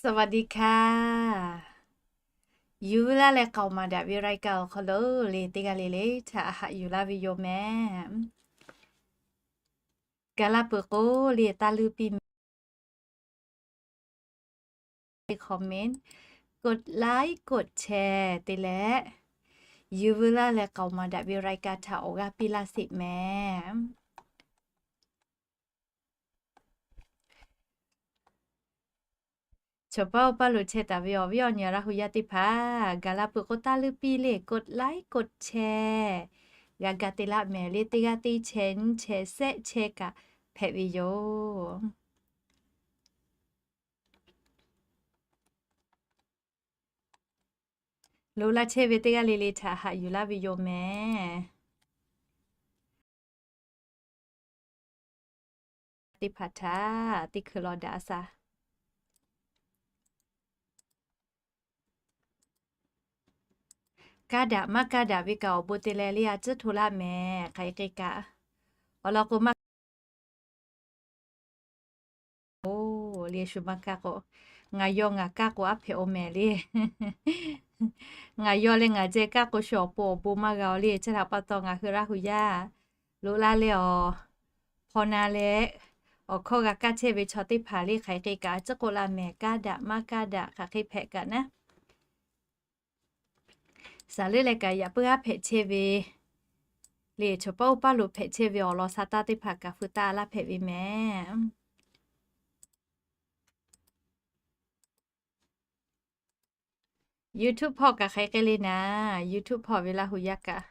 สวัสดีค่ะ Yuˇ vuiˇ laˇ leh k'aoˍ maˍ daꞈ ve รายการ awˬ hk'aw lo le teˇ g'aˇ le le htaꞈ haꞈ yuˬ laˇ ve yoˬ mehˍ. Gaˬ la peuˬ k'o le taˇ luˇ piˇ mehˍ. Comment, กดไลค์ กดแชร์ te leh Yuˇ vuiˇ laˇ leh k'aoˍ maˍ daꞈ ve รายการ htaꞈ awˬ g'aˇ piˇ laˇ sheˍ mehˍ. Chaw paˉ oˇ paˉ lo chehˇ taˍ ve awˬ viˉ awˬ nyi Laˇ hu yaˇ teˇ hpaˍ, gaˬ la peuˬ k'o taˇ luˇ piˇ le กดไลค์ กดแชร์ g'a ga te laˇ mehˍ le. Teˇ g'aˇ teˇ chehˇ, nyiˇ chehˇ, shehˆ chehˇ kaꞈ hpehꞈ ve yoˬ. Loꞈ la chehˇ ve teˇ g'aˇ le le htaꞈ haꞈ yuˬ laˇ ve yoˬ mehˍ. Teˇ hpaˍ htaꞈ teˇ hkui law daꞈ a sha. Kaˇ daꞈ maˇ kaˇ daꞈ ve kaꞈ awˬ bon te leh le a ciˉ hto laˇ mehˍ. Hk'aˬ hk'e kaꞈ awˬ lawn k'o maˇ oˬ le shu maˇ kaˇ k'o, ngaˬ yaw ngaˬ kaˇ k'o aˉ hpehꞈ-oˬ mehˍ le. Ngaˬ yaw leh ngaˬ ceh kaˇ k'o shu awˬ pon awˬ bon maˇ g'a-oˬ le. Chi htaꞈ pa taw ngaˬ hui Laˇ hu yaˇ loꞈ la leh awˬ hpaw na leh awˬ hkawˇ g'a kaˇ chehˇ ve chaw teˇ hpaˍ le hk'aˬ hk'e kaꞈ a ciˉ k'oˆ laˇ mehˍ. Kaˇ daꞈ maˇ kaˇ daꞈ hk'aˬ hk'e hpehꞈ kaꞈ naˉ, saˍ leuˉ leh kaꞈ yaꞈ puiˉ haˉ hpehꞈ chehˇ ve le. Chaw paˉ oˇ paˉ lo hpehꞈ chehˇ ve awˬ lawn sha taˇ teˇ hpaˍ kaꞈ feu taˇ laˇ hpehꞈ ve mehˍ. YouTube hpawˇ kaꞈ hk'aˬ hk'e le naˍ, YouTube hpawˇ ve Laˇ hu yaˇ kaꞈ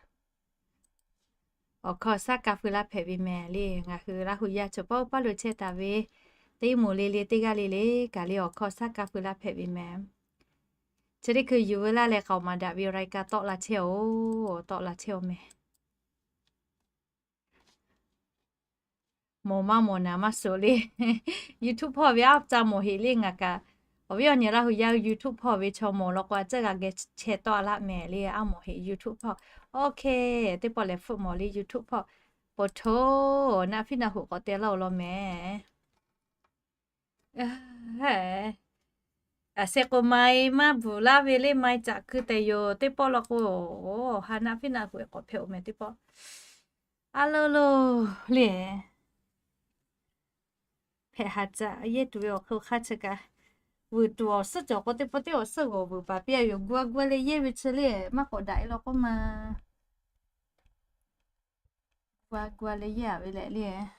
awˬ hkawˇ shaˉ kaˇ feu laˇ hpehꞈ ve mehˍ le. Ngaˬ hui Laˇ hu yaˇ chaw paˉ oˇ paˉ lo chehˇ taˍ ve teˇ moˍ le le teˇ g'aˇ le le kaꞈ le awˬ hkawˇ shaˉ kaˇ feu laˇ hpehꞈ ve mehˍ. Chi teˇ hkui Yuˇ vuiˇ laˇ leh k'aoˍ maˍ daꞈ ve รายการ tawˆ la chehˇ-oˬ, tawˆ la chehˇ-oˬ mehˍ. Mawˬ maˇ mawˬ naˍ maˇ suh le. YouTube hpawˇ ve aˉ ca mawˬ heꞈ le ngaˬ kaꞈ. Awˬ viˉ awˬ nyi Laˇ hu yaˇ YouTube hpawˇ ve chaw mawˬ law k'o a ciˉ g'a geh chehˇ tawˆ laˇ mehˍ le. Aˉ mawˬ heꞈ YouTube hpawˇ. OK, teˇ pawˆ lehˬ hpfuhˆ mawˬ le YouTube hpawˇ. Poˬ hto, naˆ fiˉ naˆ hoꞈ k'awꞈ te laˇ-oˬ law mehˍ. A se k'o mai maˇ bvuhˬ laˇ ve le, mai caꞈ keu tehꞈ yoˬ. Teˇ pawˆ law k'o, ha naˆ fiˉ naˆ hoꞈ k'awꞈ hpehꞈ-oˬ mehˍ teˇ pawˆ. A lo lo le. Hpehꞈ haˍ caꞈ yehˇ tuˬ ve awˬ hk'aw hk'aˇ chi kaꞈ, vuiˬ tuˬ awˬ suhˉ cawˬ k'o teˇ pawˆ teˇ awˬ suhˉ g'awˬ vuiˬ baˬ piˇ-a yoˬ. Gu-a gu-a leh yehˇ ve chi le maˇ k'awꞈ daꞈ-e law k'oˆ ma. Gu-a gu-a leh yehˇ-a ve lehˬ le.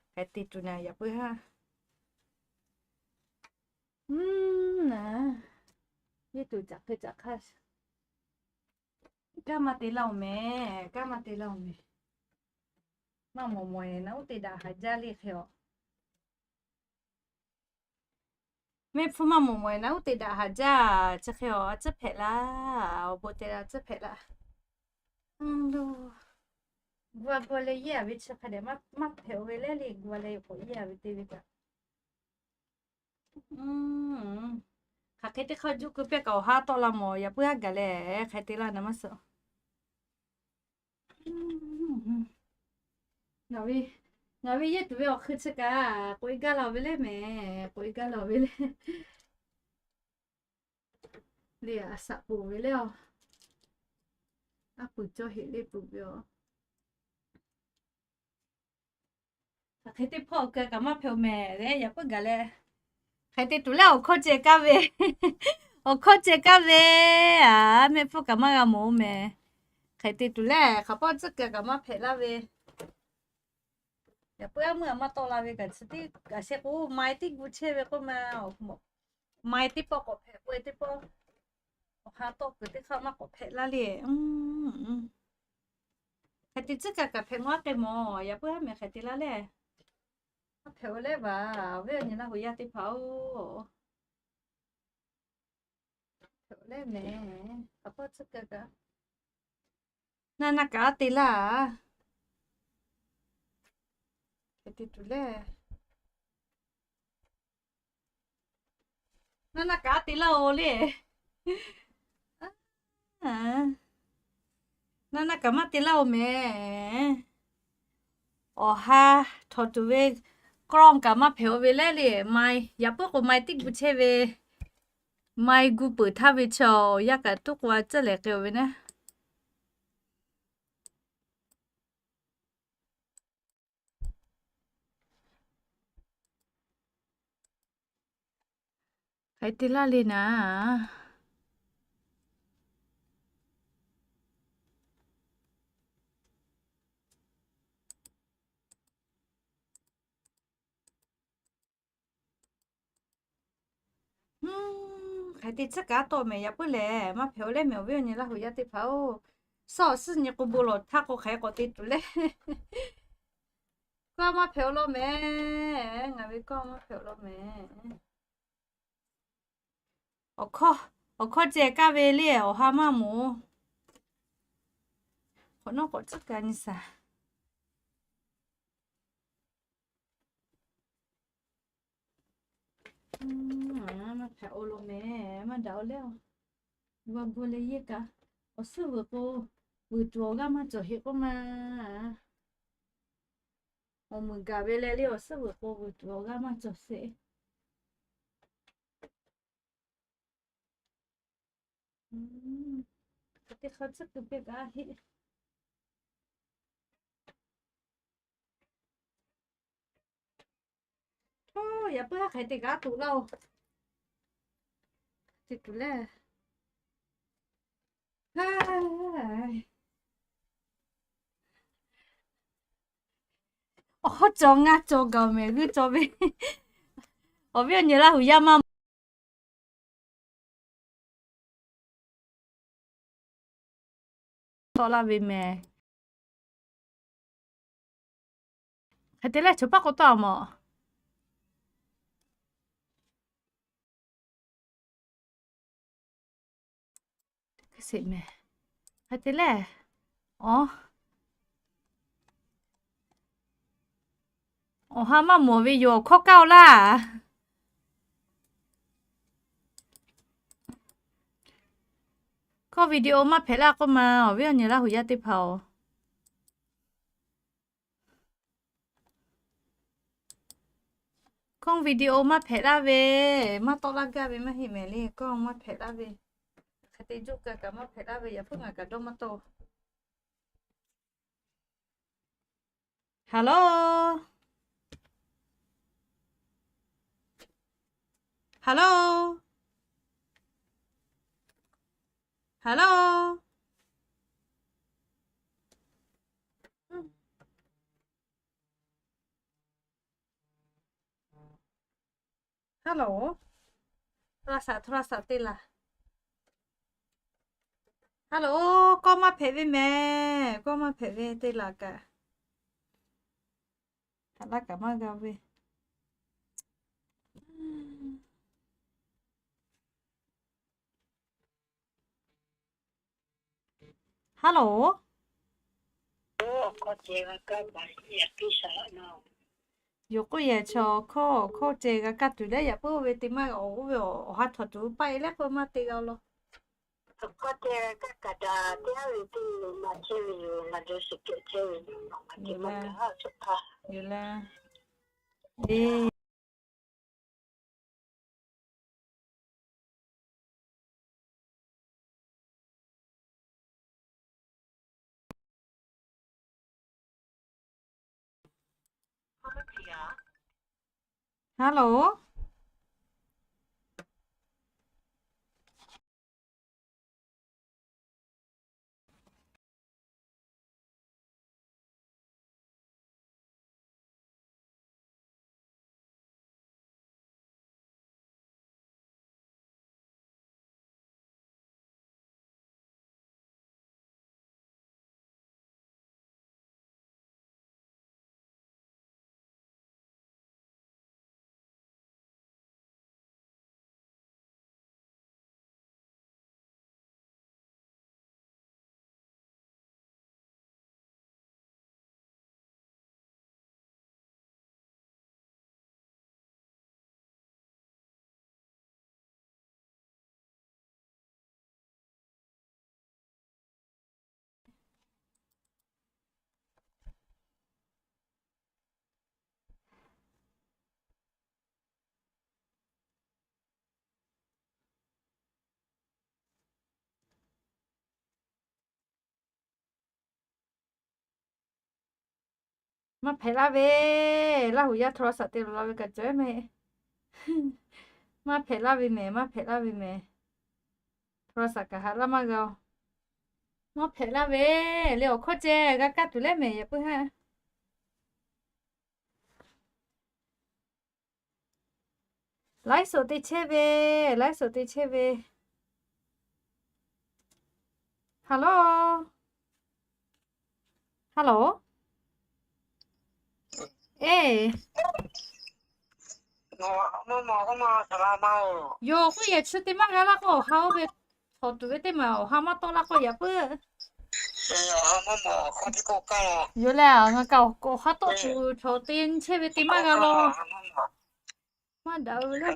Hk'aˬ te tuˬ naˍ yaꞈ puiˉ haˉ. Naˍ, yehˇ tuˬ caꞈ hk'e caꞈ hk'aˇ. Kanˉ maˇ te laˇ-oˬ mehˍ, kanˉ maˇ te laˇ-oˬ mehˍ. Maˇ mawˬ mawˬ-e naˍ uˉ te daꞈ haˍ jaˇ le hk'e-a. Mehˆ hpfuhˇ maˇ mawˬ mawˬ-e naˍ uˉ te daꞈ haˍ jaˇ chi hk'e-a. A ciˉ hpehꞈ laˇ, awˬ bon te a ciˉ hpehꞈ laˇ. Gu-a gu-a leh yehˇ-a ve chi hk'a dehꞈ maˇ hpehꞈ-o ve lehˬ le, gu-a leh k'awꞈ yehˇ-a ve te ve kaꞈ. Hk'aˬ hk'e teˇ hk'aˇ juˇ keu pehˇ kaꞈ awˬ ha tawˆ la mawˬ, yaꞈ puiˉ haˉ gaˬ leh hk'e te laˇ naˍ maˇ suh. Ngaˬ ve, ngaˬ ve yehˇ tuˬ ve awˬ hk'ui chi kaꞈ k'oꞈ-e gaˇ la-oˬ ve lehˬ mehˍ, k'oꞈ-e gaˇ la-oˬ ve lehˬ. Le a shaꞈ poˬ ve lehˬ-a. Aˉ puiˬ cawˇ heꞈ le peuˬ ve-a. Hk'aˬ hk'e teˇ hpawˇ keu kaꞈ maˇ hpehꞈ-oˬ mehˍ le, yaꞈ puiˉ gaˬ leh. Hk'aˬ hk'e te tuˬ lehˬ awˬ hkawˇ ceh kaˇ ve, awˬ hkawˇ ceh kaˇ ve, a, mehˆ hpfuhˇ kaꞈ maˇ g'a mawˬ-oˬ mehˍ. Hk'aˬ hk'e te tuˬ lehˬ hk'aˬ hpawˇ tcuhˉ keu kaꞈ maˇ hpehꞈ laˇ ve. Yaꞈ puiˉ aˉ meuˇ a maˇ tawˆ la ve kaꞈ chi teˇ kaꞈ shehˆ k'o mai teˇ gu chehˇ ve k'oˆ ma, mai teˇ pawˆ k'awꞈ hpehꞈ k'oˆ-e teˇ pawˆ, awˬ ha tawˆ kuiˬ teˇ hk'aˇ maˇ k'awꞈ hpehꞈ laˇ le. Hk'aˬ hk'e te tcuhˉ kaꞈ kaꞈ hpehꞈ maˇ k'ai mawˬ, yaꞈ puiˉ aˉ mehˍ hk'aˬ hk'e te laˇ lehˬ. Maˇ hpehꞈ-oˬ lehˬ vaˬ, awˬ viˉ awˬ nyi Laˇ hu yaˇ teˇ hpaˍ-oˬ. Hpehꞈ-oˬ lehˬ mehˍ, hk'aˬ hpawˇ tcuhˉ keu kaꞈ. Naˇ naˇ kaꞈ aˉ te laˇ. Hk'e te tuˬ lehˬ. Naˇ naˇ kaꞈ aˉ te laˇ-oˬ le. Naˇ naˇ kaꞈ maˇ te laˇ-oˬ mehˍ. Awˬ ha htawnˍ tuˬ ve กล้อง kaꞈ maˇ hpehꞈ-oˬ ve lehˬ le, mai yaꞈ puiˉ k'o mai teˇ gu chehˇ ve, Mai gu peuˬ htaˇ ve chaw yaˇ kaꞈ tuˉ k'o a tcuhˉ lehˬ k'ai-oˬ ve naˉ. Hk'aˬ hk'e te laˇ le naˉ. Hk'aˬ hk'e te tcuhˉ kaꞈ tawˆ mehˍ, yaꞈ puiˉ lehˬ maˇ hpehꞈ-o leh mehˍ awˬ viˉ awˬ nyi Laˇ huˍ yaˇ teˇ hpaˍ-oˬ. Suhˉ awˬ suhˉ nyi k'o bon lawˬ htaˇ k'o hk'aˬ hk'e k'awꞈ te tuˬ le. K'oˆ a maˇ hpehꞈ-o law mehˍ. Ngaˬ ve k'oˆ a maˇ hpehꞈ-o law mehˍ. Awˬ hkawˇ, awˬ hkawˇ ceh kaˇ ve le awˬ ha maˇ moˍ. K'awꞈ nawˉ k'awꞈ tcuhˉ kaꞈ nyi shaˍ. Maˇ hpehꞈ-o law mehˍ, maˇ daꞈ-o leh-o. G'aw gu leh yeˇ kaꞈ, awˬ suhˉ vuiˬ k'o, vuiˬ tuˬ awˬ g'aˇ maˇ cawˬ heˆ k'oˆ ma. Awˬ muiˬ gaˬ ve leh le awˬ suhˉ vuiˬ k'o, vuiˬ tuˬ awˬ g'aˇ maˇ cawˬ sheˍ. Teˇ hk'aˇ tcuhˉ kuiˬ piˇ kaꞈ heˆ. Oˇ, yaꞈ puiˉ haˉ hk'aˬ hk'e te g'a tuˬ laˇ-oˬ. Te tuˬ leh, awˬ hawˉ cawˬ ngaˇ cawˬ gaˬ-oˬ mehˍ g'uiˇ cawˬ ve. Awˬ viˉ awˬ nyi Laˇ huˍ yaˇ maˇ tawˆ laˇ ve mehˍ. Hk'e te leh, chaw paˆ k'awꞈ tawˆ-a mawˬ. Hk'e te leh, a, awˬ ha maˇ mawˬ ve yoˬ, awˬ hkawˇ kaˇ-o laˇ. Kawˇ video maˇ hpehꞈ laˇ k'oˆ ma, awˬ viˉ awˬ nyi Laˇ huˍ yaˇ teˇ hpaˍ-oˬ. Kawˇ video maˇ hpehꞈ laˇ ve, maˇ tawˆ laˇ gaˇ ve maˇ heˆ mehˍ le. Kawˇ maˇ hpehꞈ laˇ ve, hk'e te juˆ kaꞈ kaꞈ maˇ hpehꞈ laˇ ve, yaꞈ puiˉ ngaˬ kaꞈ dawˇ maˇ tawˆ. Hello, hello, hello. Hello, โทรศัพท์ โทรศัพท์ te laˬ. Hello, kawˇ maˇ hpehꞈ ve mehˍ, kawˇ maˇ hpehꞈ ve te laˬ kaꞈ, hk'aˬ laˇ kaꞈ maˇ g'a ve. Hello. Yoˬ k'oˆ yehˬ, chaw hkawˇ hkawˇ ceh g'a kaˇ tuˬ leh, yaꞈ puiˉ oˇ ve te maˇ, oˇ ve awˬ ha htawnˍ tuˬ paˆ e leh k'oˆ maˇ te g'a law. Yoˬ le. Hello. Maˇ hpehꞈ laˇ ve, Laˇ huˍ yaˇ โทรศัพท์ te lawˬ la ve kaꞈ cawˬ mehˍ. Maˇ hpehꞈ laˇ ve mehˍ, maˇ hpehꞈ laˇ ve mehˍ. โทรศัพท์ kaꞈ haꞈ laˇ maˇ g'a oˬ. Maˇ hpehꞈ laˇ ve le, awˬ hkawˇ ceh g'a kaˇ tuˬ leh mehˍ yaꞈ puiˉ haˉ. Laiˉ suhˍ te chehˇ ve, laiˉ suhˍ te chehˇ ve. Hello, hello. Eˬ, yoˬ k'oˆ yehˬ chi te maˇ g'a laˇ k'o awˬ ha oˇ ve, htawnˍ tuˬ ve teˇ maˬ awˬ ha maˇ tawˆ laˇ k'o yaꞈ puiˉ. Yoˬ lehˬ, ngaˬ kaꞈ awˬ ha tawˆ tuˬ chaw te nyi chehˇ ve te maˇ g'a law. Maˇ daꞈ ve lehˬ,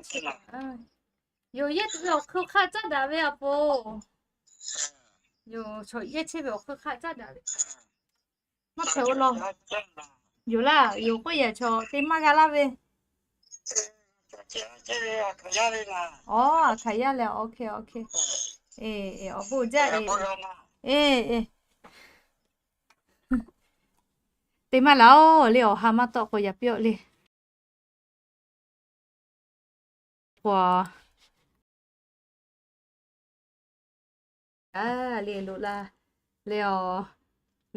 yoˬ yehˇ tuˬ ve awˬ hk'eun hk'aˆ caˉ daꞈ ve a po. Yoˬ, chaw yehˇ chehˇ ve awˬ hk'eun hk'aˆ caˉ daꞈ ve. Maˇ hpehꞈ-o law. Yoˬ laˇ, yoˬ k'oˆ yehˬ chaw te maˇ g'a laˇ ve. Aˬ hkaˍ yaˇ lehˬ, OK, OK. Awˬ bon jaˇ e. Eˬ, eˬ. Te maˇ laˬ-oˬ le, awˬ ha maˇ tawˆ k'o yaꞈ piˇ-oˆ le. K'o, a le loꞈ la le, awˬ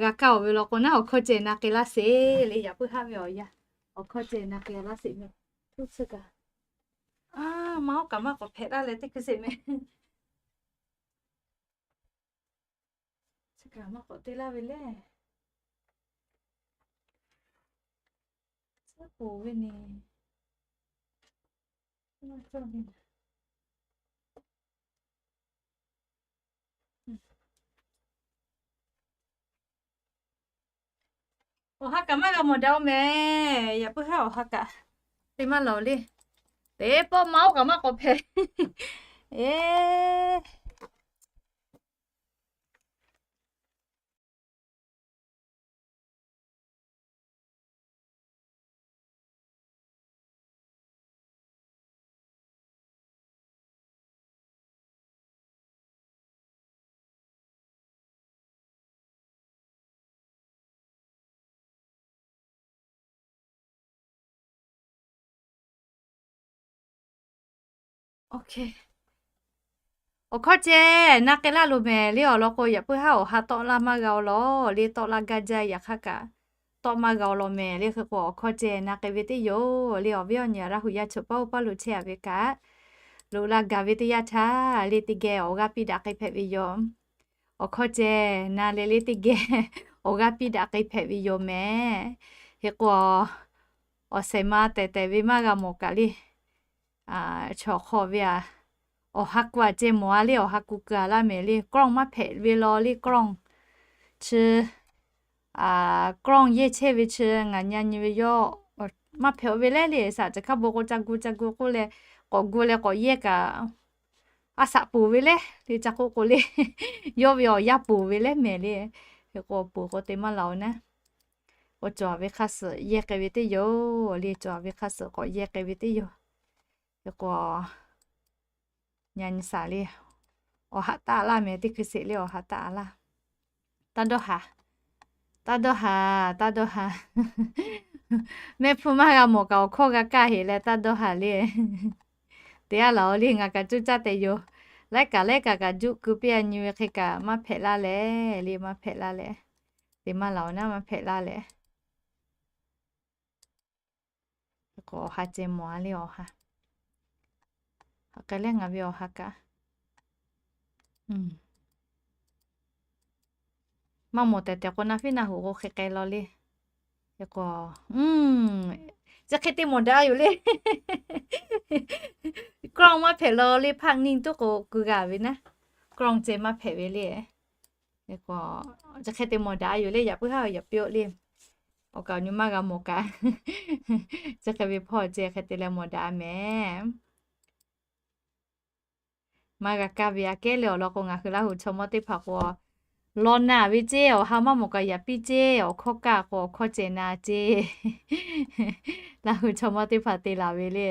g'a kaˇ-oˬ ve law k'o naˉ, awˬ hkawˇ ceh na k'ai laˇ sheˍ le, yaꞈ puiˉ haˉ ve awˬ yanˇ, awˬ hkawˇ ceh na k'ai laˇ sheˍ mehˍ. Tuˇ tsuhˇ kaꞈ, a, maˇ oˉ kaꞈ maˇ k'awꞈ hpehꞈ laˇ leh teˇ hkui sheˍ mehˍ. Chi kaꞈ maˇ k'awꞈ te laˇ ve le. Tcuhˉ poˬ ve ne. Awˬ ha kaꞈ maˇ g'a mawˬ daꞈ-oˬ mehˍ. Yaꞈ puiˉ haˉ awˬ ha kaꞈ te maˇ laˬ-oˬ le. Teˇ pawˆ maˇ oˉ kaꞈ maˇ k'awꞈ hpehꞈ. Eˬ. Awˬ hkawˇ ceh na k'ai laˇ loˬ mehˍ le. Awˬ lawn k'o, yaꞈ puiˉ haˉ awˬ ha tawˆ laˇ maˇ g'a-oˬ law le. Tawˆ laˇ gaˇ jaˇ. Yaꞈ hk'aˇ kaꞈ tawˆ maˇ g'a-oˬ law mehˍ le. Hk'e k'o, awˬ hkawˇ ceh na k'ai ve teˇ yoˬ le. Awˬ viˉ awˬ nyi Laˇ huˍ yaˇ chaw paˇ oˇ paˇ lo chehˇ-a ve kaꞈ, loꞈ la gaˬ ve teˇ yanˇ htaˇ le, teˇ geh awˬ g'aˇ piˇ daꞈ k'ai hpehꞈ ve yoˬ. Awˬ hkawˇ ceh na leh le, teˇ geh awˬ g'aˇ piˇ daꞈ k'ai hpehꞈ ve yoˬ mehˍ. Hk'e k'o, awˬ shehˍ ma tehˬ tehˬ ve maˇ g'a mawˬ kaꞈ le. Chaw hk'aw ve a, awˬ ha ku a ceh mawˬ-a le, awˬ ha ku keu-a laˇ mehˍ le. กล้อง maˇ hpehꞈ ve law le, กล้อง chi, กล้อง yehˇ chehˇ ve chi ngaˬ nyi nyi ve yawˇ maˇ hpehꞈ-o ve lehˬ le. Saˍ chi hk'a bon k'o ca gu ca gu k'oˆ leh, k'awꞈ gu leh k'awꞈ yehˇ kaꞈ, a shaꞈ poˬ ve lehˬ le, ca k'oˆ k'o le, yawˇ ve awˬ yanˇ poˬ ve lehˬ mehˍ le. Hk'e k'o, poˬ k'o te maˇ laˬ-oˬ naˉ. K'o cawˬ ve hk'a suhˍ yehˇ k'ai ve teˇ yoˬ le. Cawˬ ve hk'a suhˍ k'awꞈ yehˇ k'ai ve teˇ yoˬ. Hk'e k'o, nyi nyi saˍ le, awˬ ha taˆ laˇ mehˍ. Teˇ hkui sheˍ le, awˬ ha taˆ laˇ. Taˇ dawˇ haˍ, taˇ dawˇ haˍ, taˇ dawˇ haˍ. Mehˆ hpfuhˇ maˇ g'a mawˬ kaꞈ awˬ hkawˇ g'a kaˇ heꞈ leh taˇ dawˇ haˍ le. Te-a laˬ-oˬ le, ngaˬ kaꞈ cuˇ caˇ tehꞈ yoˬ. Laiˉ kaꞈ laiˉ kaꞈ kaꞈ juˆ keu piˇ-a nyi ve hk'e kaꞈ maˇ hpehꞈ laˇ leh le, maˇ hpehꞈ laˇ leh. Te maˇ laˬ-oˬ naˉ, maˇ hpehꞈ laˇ leh. K'o awˬ ha ceh mawˬ-a le, awˬ ha. Hk'aˬ hk'e leh ngaˬ ve awˬ ha kaꞈ maˇ mawˬ tehˬ tehˬ k'o, na fiˉ na hoꞈ k'o hk'e k'ai law le. K'o, chi hk'e te mawˬ daꞈ yoˬ le. กล้อง maˇ hpehꞈ law le, ภาพนิ่ง tuˉ k'o keu g'a ve naˉ. กล้อง ceh maˇ hpehꞈ ve le. K'o, chi hk'e te mawˬ daꞈ yoˬ le. Yaꞈ puiˉ haˉ yaꞈ piˇ-oˆ le. Awˬ kaꞈ awˬ nyi maˇ g'a mawˬ kaꞈ, chi hk'e ve hpawˇ ceh hk'e te leh mawˬ daꞈ mehˍ. Maˇ g'a kaˇ ve aꞈ kehˉ le. Awˬ lawn k'o, ngaˬ hui Laˇ huˍ chaw mawˇ teˇ hpaˍ k'o, law na ve ceˇ, awˬ ha maˇ mawˬ kaꞈ yaꞈ piˇ ceˇ, awˬ hkawˇ kaˇ k'o awˬ hkawˇ ceh na ceˇ. Laˇ huˍ chaw mawˇ teˇ hpaˍ te laˬ ve le.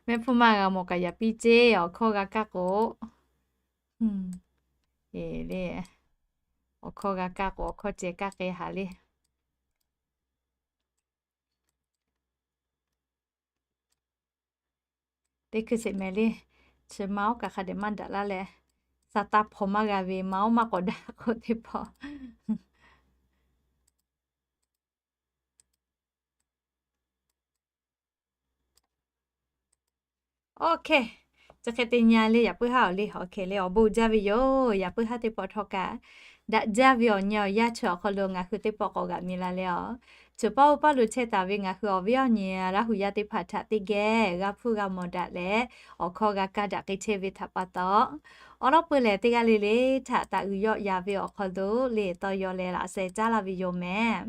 Mehˆ hpfuhˇ maˇ g'a mawˬ kaꞈ yaꞈ piˇ ceˇ, awˬ hkawˇ g'a kaˇ k'o, le, awˬ hkawˇ g'a kaˇ k'o awˬ hkawˇ ceh kaˇ k'ai haꞈ le. Teˇ hkui sheˍ mehˍ le. Chi ma oˉ kaꞈ hk'a dehꞈ maˇ daꞈ laˇ leh, sa taˇ hpaw maˇ g'a ve ma oˉ maˇ k'awꞈ daꞈ k'o teˇ hpaˍ. Oˇ hk'e, chi hk'e te nyi le yaꞈ puiˉ haˉ awˬ le, awˬ hk'e le awˬ bon jaˇ ve yoˬ. Yaꞈ puiˉ haˉ teˇ pawˆ htawˇ kaꞈ, daꞈ jaˇ ve awˬ nyi awˬ yanˇ chi awˬ hk'aw lo ngaˬ hui teˇ pawˆ k'awꞈ g'aꞈ mi la leh a, chi paˇ oˇ paˇ lo chehˇ taˍ ve ngaˬ hui awˬ viˉ awˬ nyi Laˇ huˍ yaˇ teˇ hpaˍ htaꞈ teˇ geh g'a hpuˇ g'a mawˬ daꞈ leh, awˬ hkawˇ g'a kaˇ daꞈ k'ai chehˇ ve htaꞈ pa taw, awˬ lawn peuˬ lehˬ teˇ g'aˇ le le htaꞈ taˍ uiˍ yawˆ yan ve awˬ hk'aw lo le tawˇ yaw leh laꞈ sheh caˉ laˇ ve yoˬ mehˍ.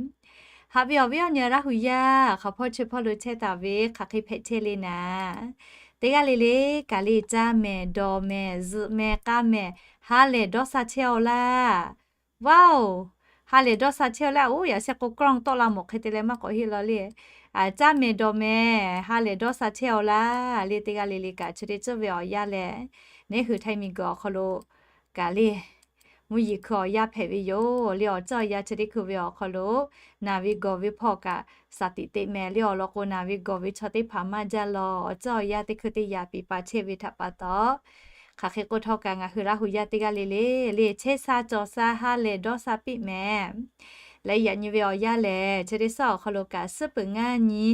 Haꞈ ve awˬ viˉ awˬ nyi Laˇ huˍ yaˇ hk'aˬ hpawˇ chi hpawˇ lo chehˇ taˍ ve hk'aˬ hk'e hpehꞈ chehˇ le naˍ, teˇ g'aˇ le le kaꞈ le caˇ mehˍ dawˬ mehˍ zuhꞈ mehˍ k'a mehˍ ha lehˬ dawˇ sha chehˇ-aw laˇ. Wow, ha lehˬ dawˇ sha chehˇ-aw laˇ. Oˇ yaꞈ sheh k'o กล้อง tawˆ la mawˬ hk'e te leh maˇ k'awꞈ heˆ law le. Caˇ mehˍ dawˬ mehˍ ha lehˬ dawˇ sha chehˇ-aw laˇ le. Teˇ g'aˇ le le kaꞈ chi teˇ ceuˬ ve awˬ yanˇ leh, neˉ hui Htaiˇ miˬguiˬ awˬ hk'aw lo kaꞈ le mvuhˇ yeˬ hkui awˬ yanˇ hpehꞈ ve yoˬ le. Awˬ ceuˬ awˬ yanˇ chi teˇ hkui ve awˬ hk'aw lo naˬ ve gawˬ ve hpawˇ kaꞈ shaˍ tiꞈ teꞈ mehˍ le. Awˬ lawn k'o naˬ ve gawˬ ve chaw teˇ hpaˍ maˇ jaˇ law. Awˬ ceuˬ awˬ yanˇ teˇ hkui teˇ yaꞈ piˍ pa chehˇ ve htaꞈ pa taw, hk'aˬ hk'e k'oˆ htawˇ kaꞈ ngaˬ hui Laˇ huˍ yaˇ teˇ g'aˇ le le le chehˇ sha cawˬ sha ha lehˬ dawˇ sha piˇ mehˍ. Leh yaꞈ nyi ve awˬ yanˇ lehˬ chi teˇ suhˉ awˬ hk'aw lo kaꞈ suhˉ peuˬ ngaˇ nyi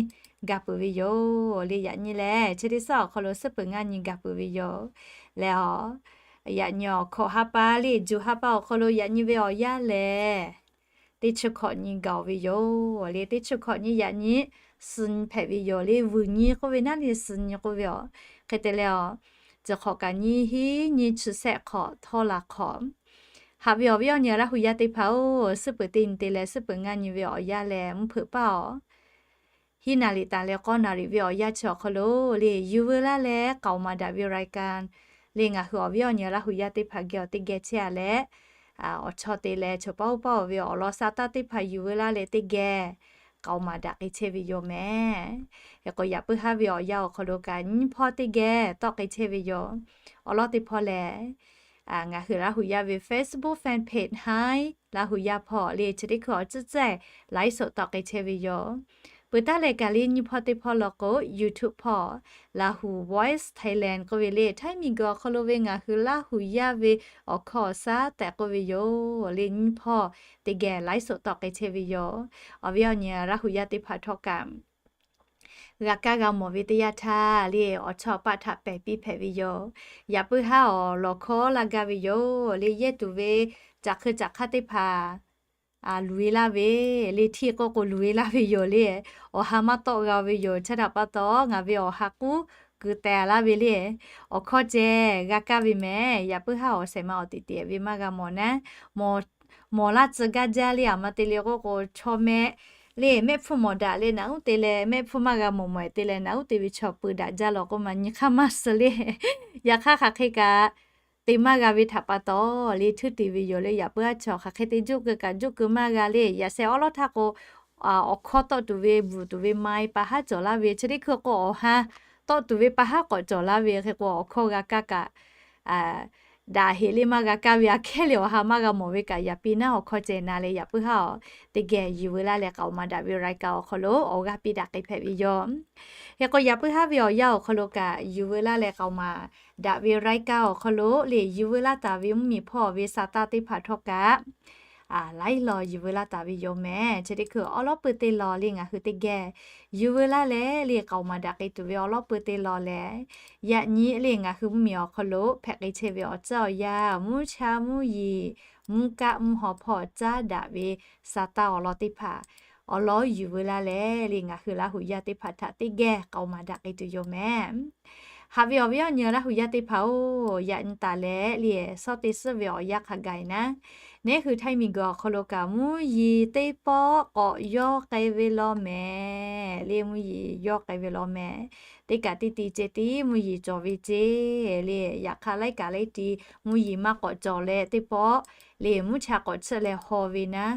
gaˬ peuˬ ve yoˬ le. Yaꞈ nyi leh chi teˇ suhˉ awˬ hk'aw lo suhˉ peuˬ ngaˇ nyi gaˬ peuˬ ve yoˬ. Leh a, yaꞈ nyi awˬ hkawꞈ ha pa le juˬ ha pa awˬ hk'aw lo yaꞈ nyi ve awˬ yanˇ lehˬ, teˇ chi hkawꞈ nyi gaˬ ve yoˬ le. Teˇ chi hkawꞈ nyi yaꞈ nyi suh nyi hpehꞈ ve yoˬ le. Vuiˬ nyi k'oˆ ve naˉ le suh nyi k'oˆ ve a. Hk'e te leh a, tcuh hk'awꞈ kaꞈ nyi hiˉ nyi chi shehˆ hk'awꞈ htawˇ laˬ hk'awꞈ. Haꞈ ve awˬ viˉ awˬ nyi Laˇ huˍ yaˇ teˇ hpaˍ-oˬ, suhˉ peuˬ teˇ nyi te leh suhˉ peuˬ ngaˇ nyi ve awˬ yanˇ lehˬ mvuhˇ hpeuꞈ paˇ a. Hiˉ naˍ riˍ taˍ leh k'awˇ naˍ riˍ ve awˬ yanˇ chi awˬ hk'aw lo le yuˬ veu laˇ leh k'aoˍ maˍ daꞈ ve รายการ le ngaˬ hui awˬ viˉ awˬ nyi Laˇ huˍ yaˇ teˇ hpaˍ geh awˬ teˇ geh chehˇ a leh, awˬ chawˇ te leh chaw paˇ oˇ paˇ oˬ ve awˬ lawn sa taˇ teˇ hpaˍ yuˬ veu laˇ leh teˇ geh k'aoˍ maˍ daꞈ k'ai chehˇ ve yoˬ mehˍ. Hk'e k'o yaꞈ puiˉ haˉ ve awˬ yanˇ awˬ hk'aw lo kaꞈ nyiˇ hpawˇ teˇ geh tawˆ k'ai chehˇ ve yoˬ. Awˬ lawn teˇ hpawˇ lehˬ, ngaˬ hui Laˇ huˍ yaˇ ve Facebook fan page Htaiˇ Laˇ huˍ yaˇ hpawˇ le chi teˇ hkui awˬ tcuhˉ tcuhˉ ไลฟ์สด tawˆ k'ai chehˇ ve yoˬ. Peuˬ taˉ leh kaꞈ le nyiˇ hpawˇ teˇ hpawˇ law k'o YouTube hpawˇ Laˇ huˍ Voice Thailand k'oˆ ve le Htaiˇ miˬguiˬ awˬ hk'aw lo ve ngaˬ hui Laˇ huˍ yaˇ ve awˬ hkawˇ awˬ shaˉ tehꞈ k'oˆ ve yoˬ le nyiˇ hpawˇ teˇ geh ไลฟ์สด tawˆ k'ai chehˇ ve yoˬ. Awˬ viˉ awˬ nyi Laˇ huˍ yaˇ teˇ hpaˍ htawˇ kaꞈ g'a kaˇ g'a mawˬ ve teˇ yanˇ htaˇ le awˬ chawˇ paˆ htaꞈ pehˬ piˇ hpehꞈ ve yoˬ. Yaꞈ puiˉ haˉ awˬ lawˬ hkawˇ laˇ gaˇ ve yoˬ le yehˇ tuˬ ve caꞈ hk'eu caꞈ hk'aˇ teˇ hpaˍ luˬ e laˇ ve le htiˇ k'oˆ k'o luˬ e laˇ ve yoˬ le. Awˬ ha maˇ tawˆ g'a ve yoˬ. Chi htaꞈ pa taw ngaˬ ve awˬ ha k'uˉ kuiˬ tehˬ laˇ ve le awˬ hkawˇ ceh g'a kaˇ ve mehˍ. Yaꞈ puiˉ haˉ awˬ shehˍ ma awˬ teꞈ teꞈ ve maˇ g'a mawˬ naˉ, mawˬ laˇ tcuh gaˇ jaˇ le. Aˬ ma te le k'oˆ k'o chaw mehˆ le mehˆ hpfuhˇ mawˬ daꞈ le naꞈ uˉ te leh mehˆ hpfuhˇ maˇ g'a mawˬ mawˬ te leh naꞈ uˉ te ve chaw peu daꞈ jaˇ law k'oˆ ma nyi hk'aˇ maˇ suh le. Yaꞈ hk'aˇ hk'aˬ hk'e kaꞈ te maˇ g'a ve htaꞈ pa taw le htuˇ te ve yoˬ le. Yaꞈ puiˉ haˉ chaw hk'aˬ hk'e te juˇ keu kaꞈ juˇ keu maˇ g'a le. Yaꞈ sheh awˉ lawˉ htaˇ k'o awˬ hkawˇ tawˆ tuˬ ve bvuhˬ tuˬ ve ma e pa haˉ cawˬ laˇ ve chi teˇ hkui k'o awˬ ha tawˆ tuˬ ve pa haˉ k'awꞈ cawˬ laˇ ve hk'e k'o awˬ hkawˇ g'a kaˇ kaꞈ daꞈ heˍ le maˇ g'a kaˇ ve aꞈ kehˉ le awˬ ha maˇ g'a mawˬ ve kaꞈ yaꞈ piˇ naˉ awˬ hkawˇ ceh na leh yaꞈ puiˉ haˉ a teˇ geh yuˬ veu laˇ leh k'aoˍ maˍ daꞈ ve รายการ awˬ hk'aw lo awˬ g'aˇ piˇ daꞈ k'ai hpehꞈ ve yoˬ. Hk'e k'o yaꞈ puiˉ haˉ ve awˬ yanˇ awˬ hk'aw lo kaꞈ yuˬ veu laˇ leh k'aoˍ maˍ daꞈ ve รายการ awˬ hk'aw lo le yuˬ veu laˇ taˍ ve mvuhˇmiˬ hpawˇ ve sa taˇ teˇ hpaˍ htawˇ kaꞈ laiˉ law yuˬ veu laˇ taˍ ve yoˬ mehˍ. Chi teˇ hkui awˉ lawˉ peuˬ teˇ law le ngaˬ hui teˇ geh yuˬ veu laˇ leh le k'aoˍ maˍ daꞈ k'ai tuˬ ve awˉ lawˉ peuˬ teˇ law lehˬ, yaꞈ nyi le ngaˬ hui mvuhˇmiˬ awˬ hk'aw lo hpehꞈ k'ai chehˇ ve awˬ tcuhˉ awˬ yanˇ mvuhˇ cha mvuhˇ yeˬ mvuhˇ kaˆ mvuhˇ haw hpawˇ caˉ daꞈ ve sa taˇ awˬ lawn teˇ hpaˍ awˬ lawn yuˬ veu laˇ leh le ngaˬ hui Laˇ huˍ yaˇ teˇ hpaˍ htaꞈ teˇ geh k'aoˍ maˍ daꞈ k'ai tuˬ yoˬ mehˍ. Haꞈ ve awˬ viˉ awˬ nyi Laˇ huˍ yaˇ teˇ hpaˍ-oˬ, yaꞈ nyi taˍ leh le shawˉ teˇ suhˉ ve awˬ yanˇ hk'a gaˬ e naˉ, neˉ hui Htaiˇ miˬguiˬ awˬ hk'aw lo kaꞈ mvuhˇ yeˬ teˇ pawˆ k'awꞈ yawˇ k'ai ve law mehˍ le. Mvuhˇ yeˬ yawˇ k'ai ve law mehˍ. Teˇ kaꞈ teˇ ti ceh tiˉ mvuhˇ yeˬ cawˬ ve ceh le. Yaꞈ hk'aˇ laiˉ kaꞈ laiˉ ti mvuhˇ yeˬ maˇ k'awꞈ cawˬ leh teˇ pawˆ le mvuhˇ cha k'awꞈ tsuhˆ leh haw ve naˉ,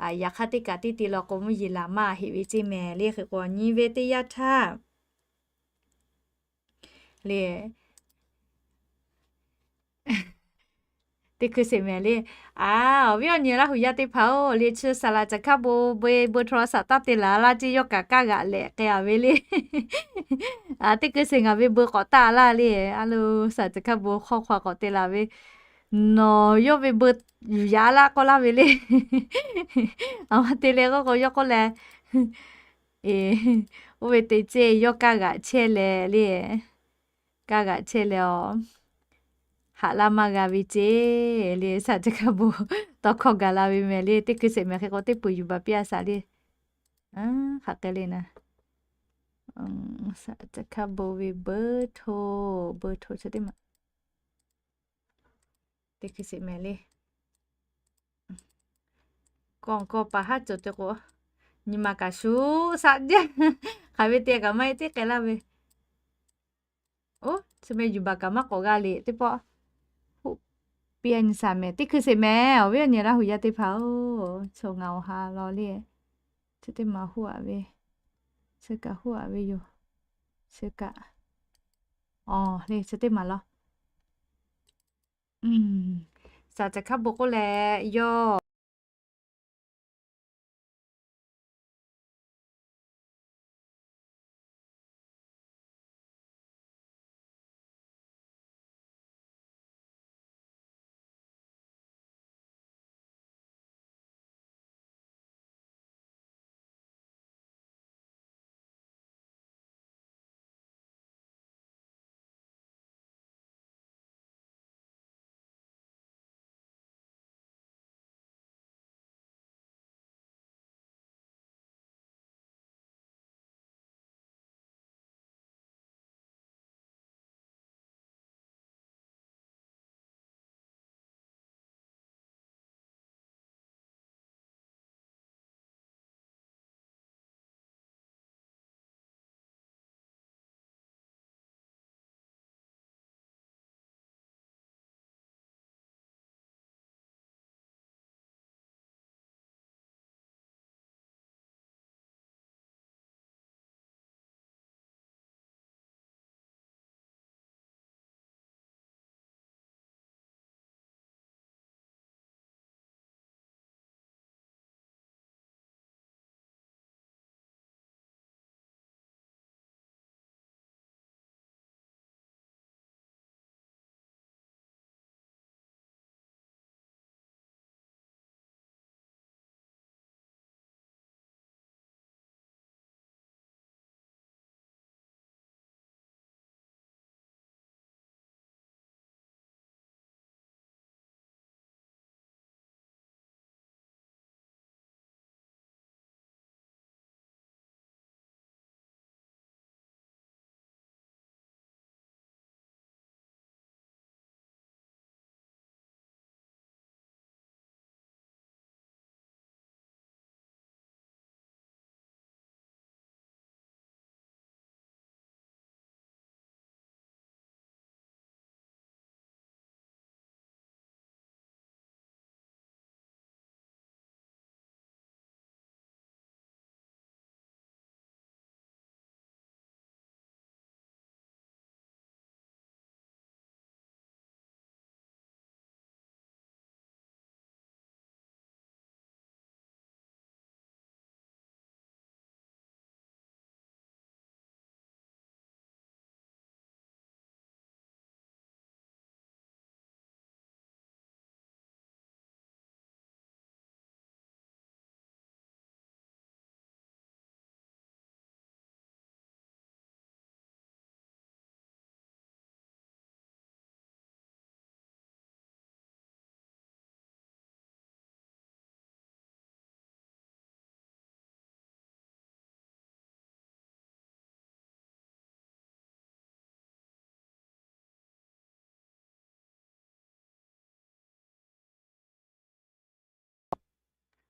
yaꞈ hk'aˇ teˇ kaꞈ teˇ ti law k'o mvuhˇ yeˬ laˬ maˇ heꞈ ve ceh mehˍ le. Hk'e k'o nyi ve teˇ yanˇ htaˇ le teˇ hkui sheˍ mehˍ le. A, awˬ viˉ awˬ nyi Laˇ huˍ yaˇ teˇ hpaˍ-oˬ, le chi saˍ laˍ caˬ hkaˇ bon bon bon โทรศัพท์ taˇ te laˬ laˇ ceˇ yawˇ kaꞈ kaˇ g'aꞈ lehꞈ k'ai a ve le. Teˇ hkui sheˍ ngaˬ ve เบอร์ k'awꞈ taˆ laˇ le. A lo, สาวจันทบุรี hk'aw hk'aw k'awꞈ te laˬ ve, nawˬ yawˇ ve เบอร์ yuˬ yaꞈ laˇ k'awꞈ laˇ ve le. A ma te leh k'o k'o yawˇ k'oˆ leh, oˇ ve te ceˇ yawˇ kaˇ g'aꞈ chehˇ leh le. Kaˇ g'aꞈ chehˇ leh a, haꞈ laˇ maˇ g'a ve ceˇ le. สาวจันทบุรี tawˇ hkawˇ gaˬ la ve mehˍ le. Teˇ hkui sheˍ mehˍ hk'e k'o teˇ peuˬ yuˬ baˬ piˇ a shaˍ le. Hk'aˬ hk'e le na, สาวจันทบุรี ve เบอร์โทร เบอร์โทร chi teˇ maˬ, teˇ hkui sheˍ mehˍ le. Kawꞈ kawꞈ paˍ haˉ cawˬ te k'o, nyi ma kaꞈ shuˍ shaꞈ jaˇ. Hk'aˬ ve te kaꞈ maˇ heˆ teˇ k'ai laˇ ve. Oˇ, chi meh yuˬ baˬ kaꞈ maˇ k'awꞈ g'a le teˇ pawˆ. Huˆ piˇ a nyi shaˍ mehˍ. Teˇ hkui sheˍ mehˍ. Awˬ viˉ awˬ nyi Laˇ huˍ yaˇ teˇ hpaˍ-oˬ, chaw ngaˬ awˬ ha law le. Chi teˇ maˬ huˆ aꞈ ve, chi kaꞈ huˆ aꞈ ve yoˬ. Chi kaꞈ, aˬ le, chi teˇ maˬ law. สาวจันทบุรี k'oˆ leh yawˇ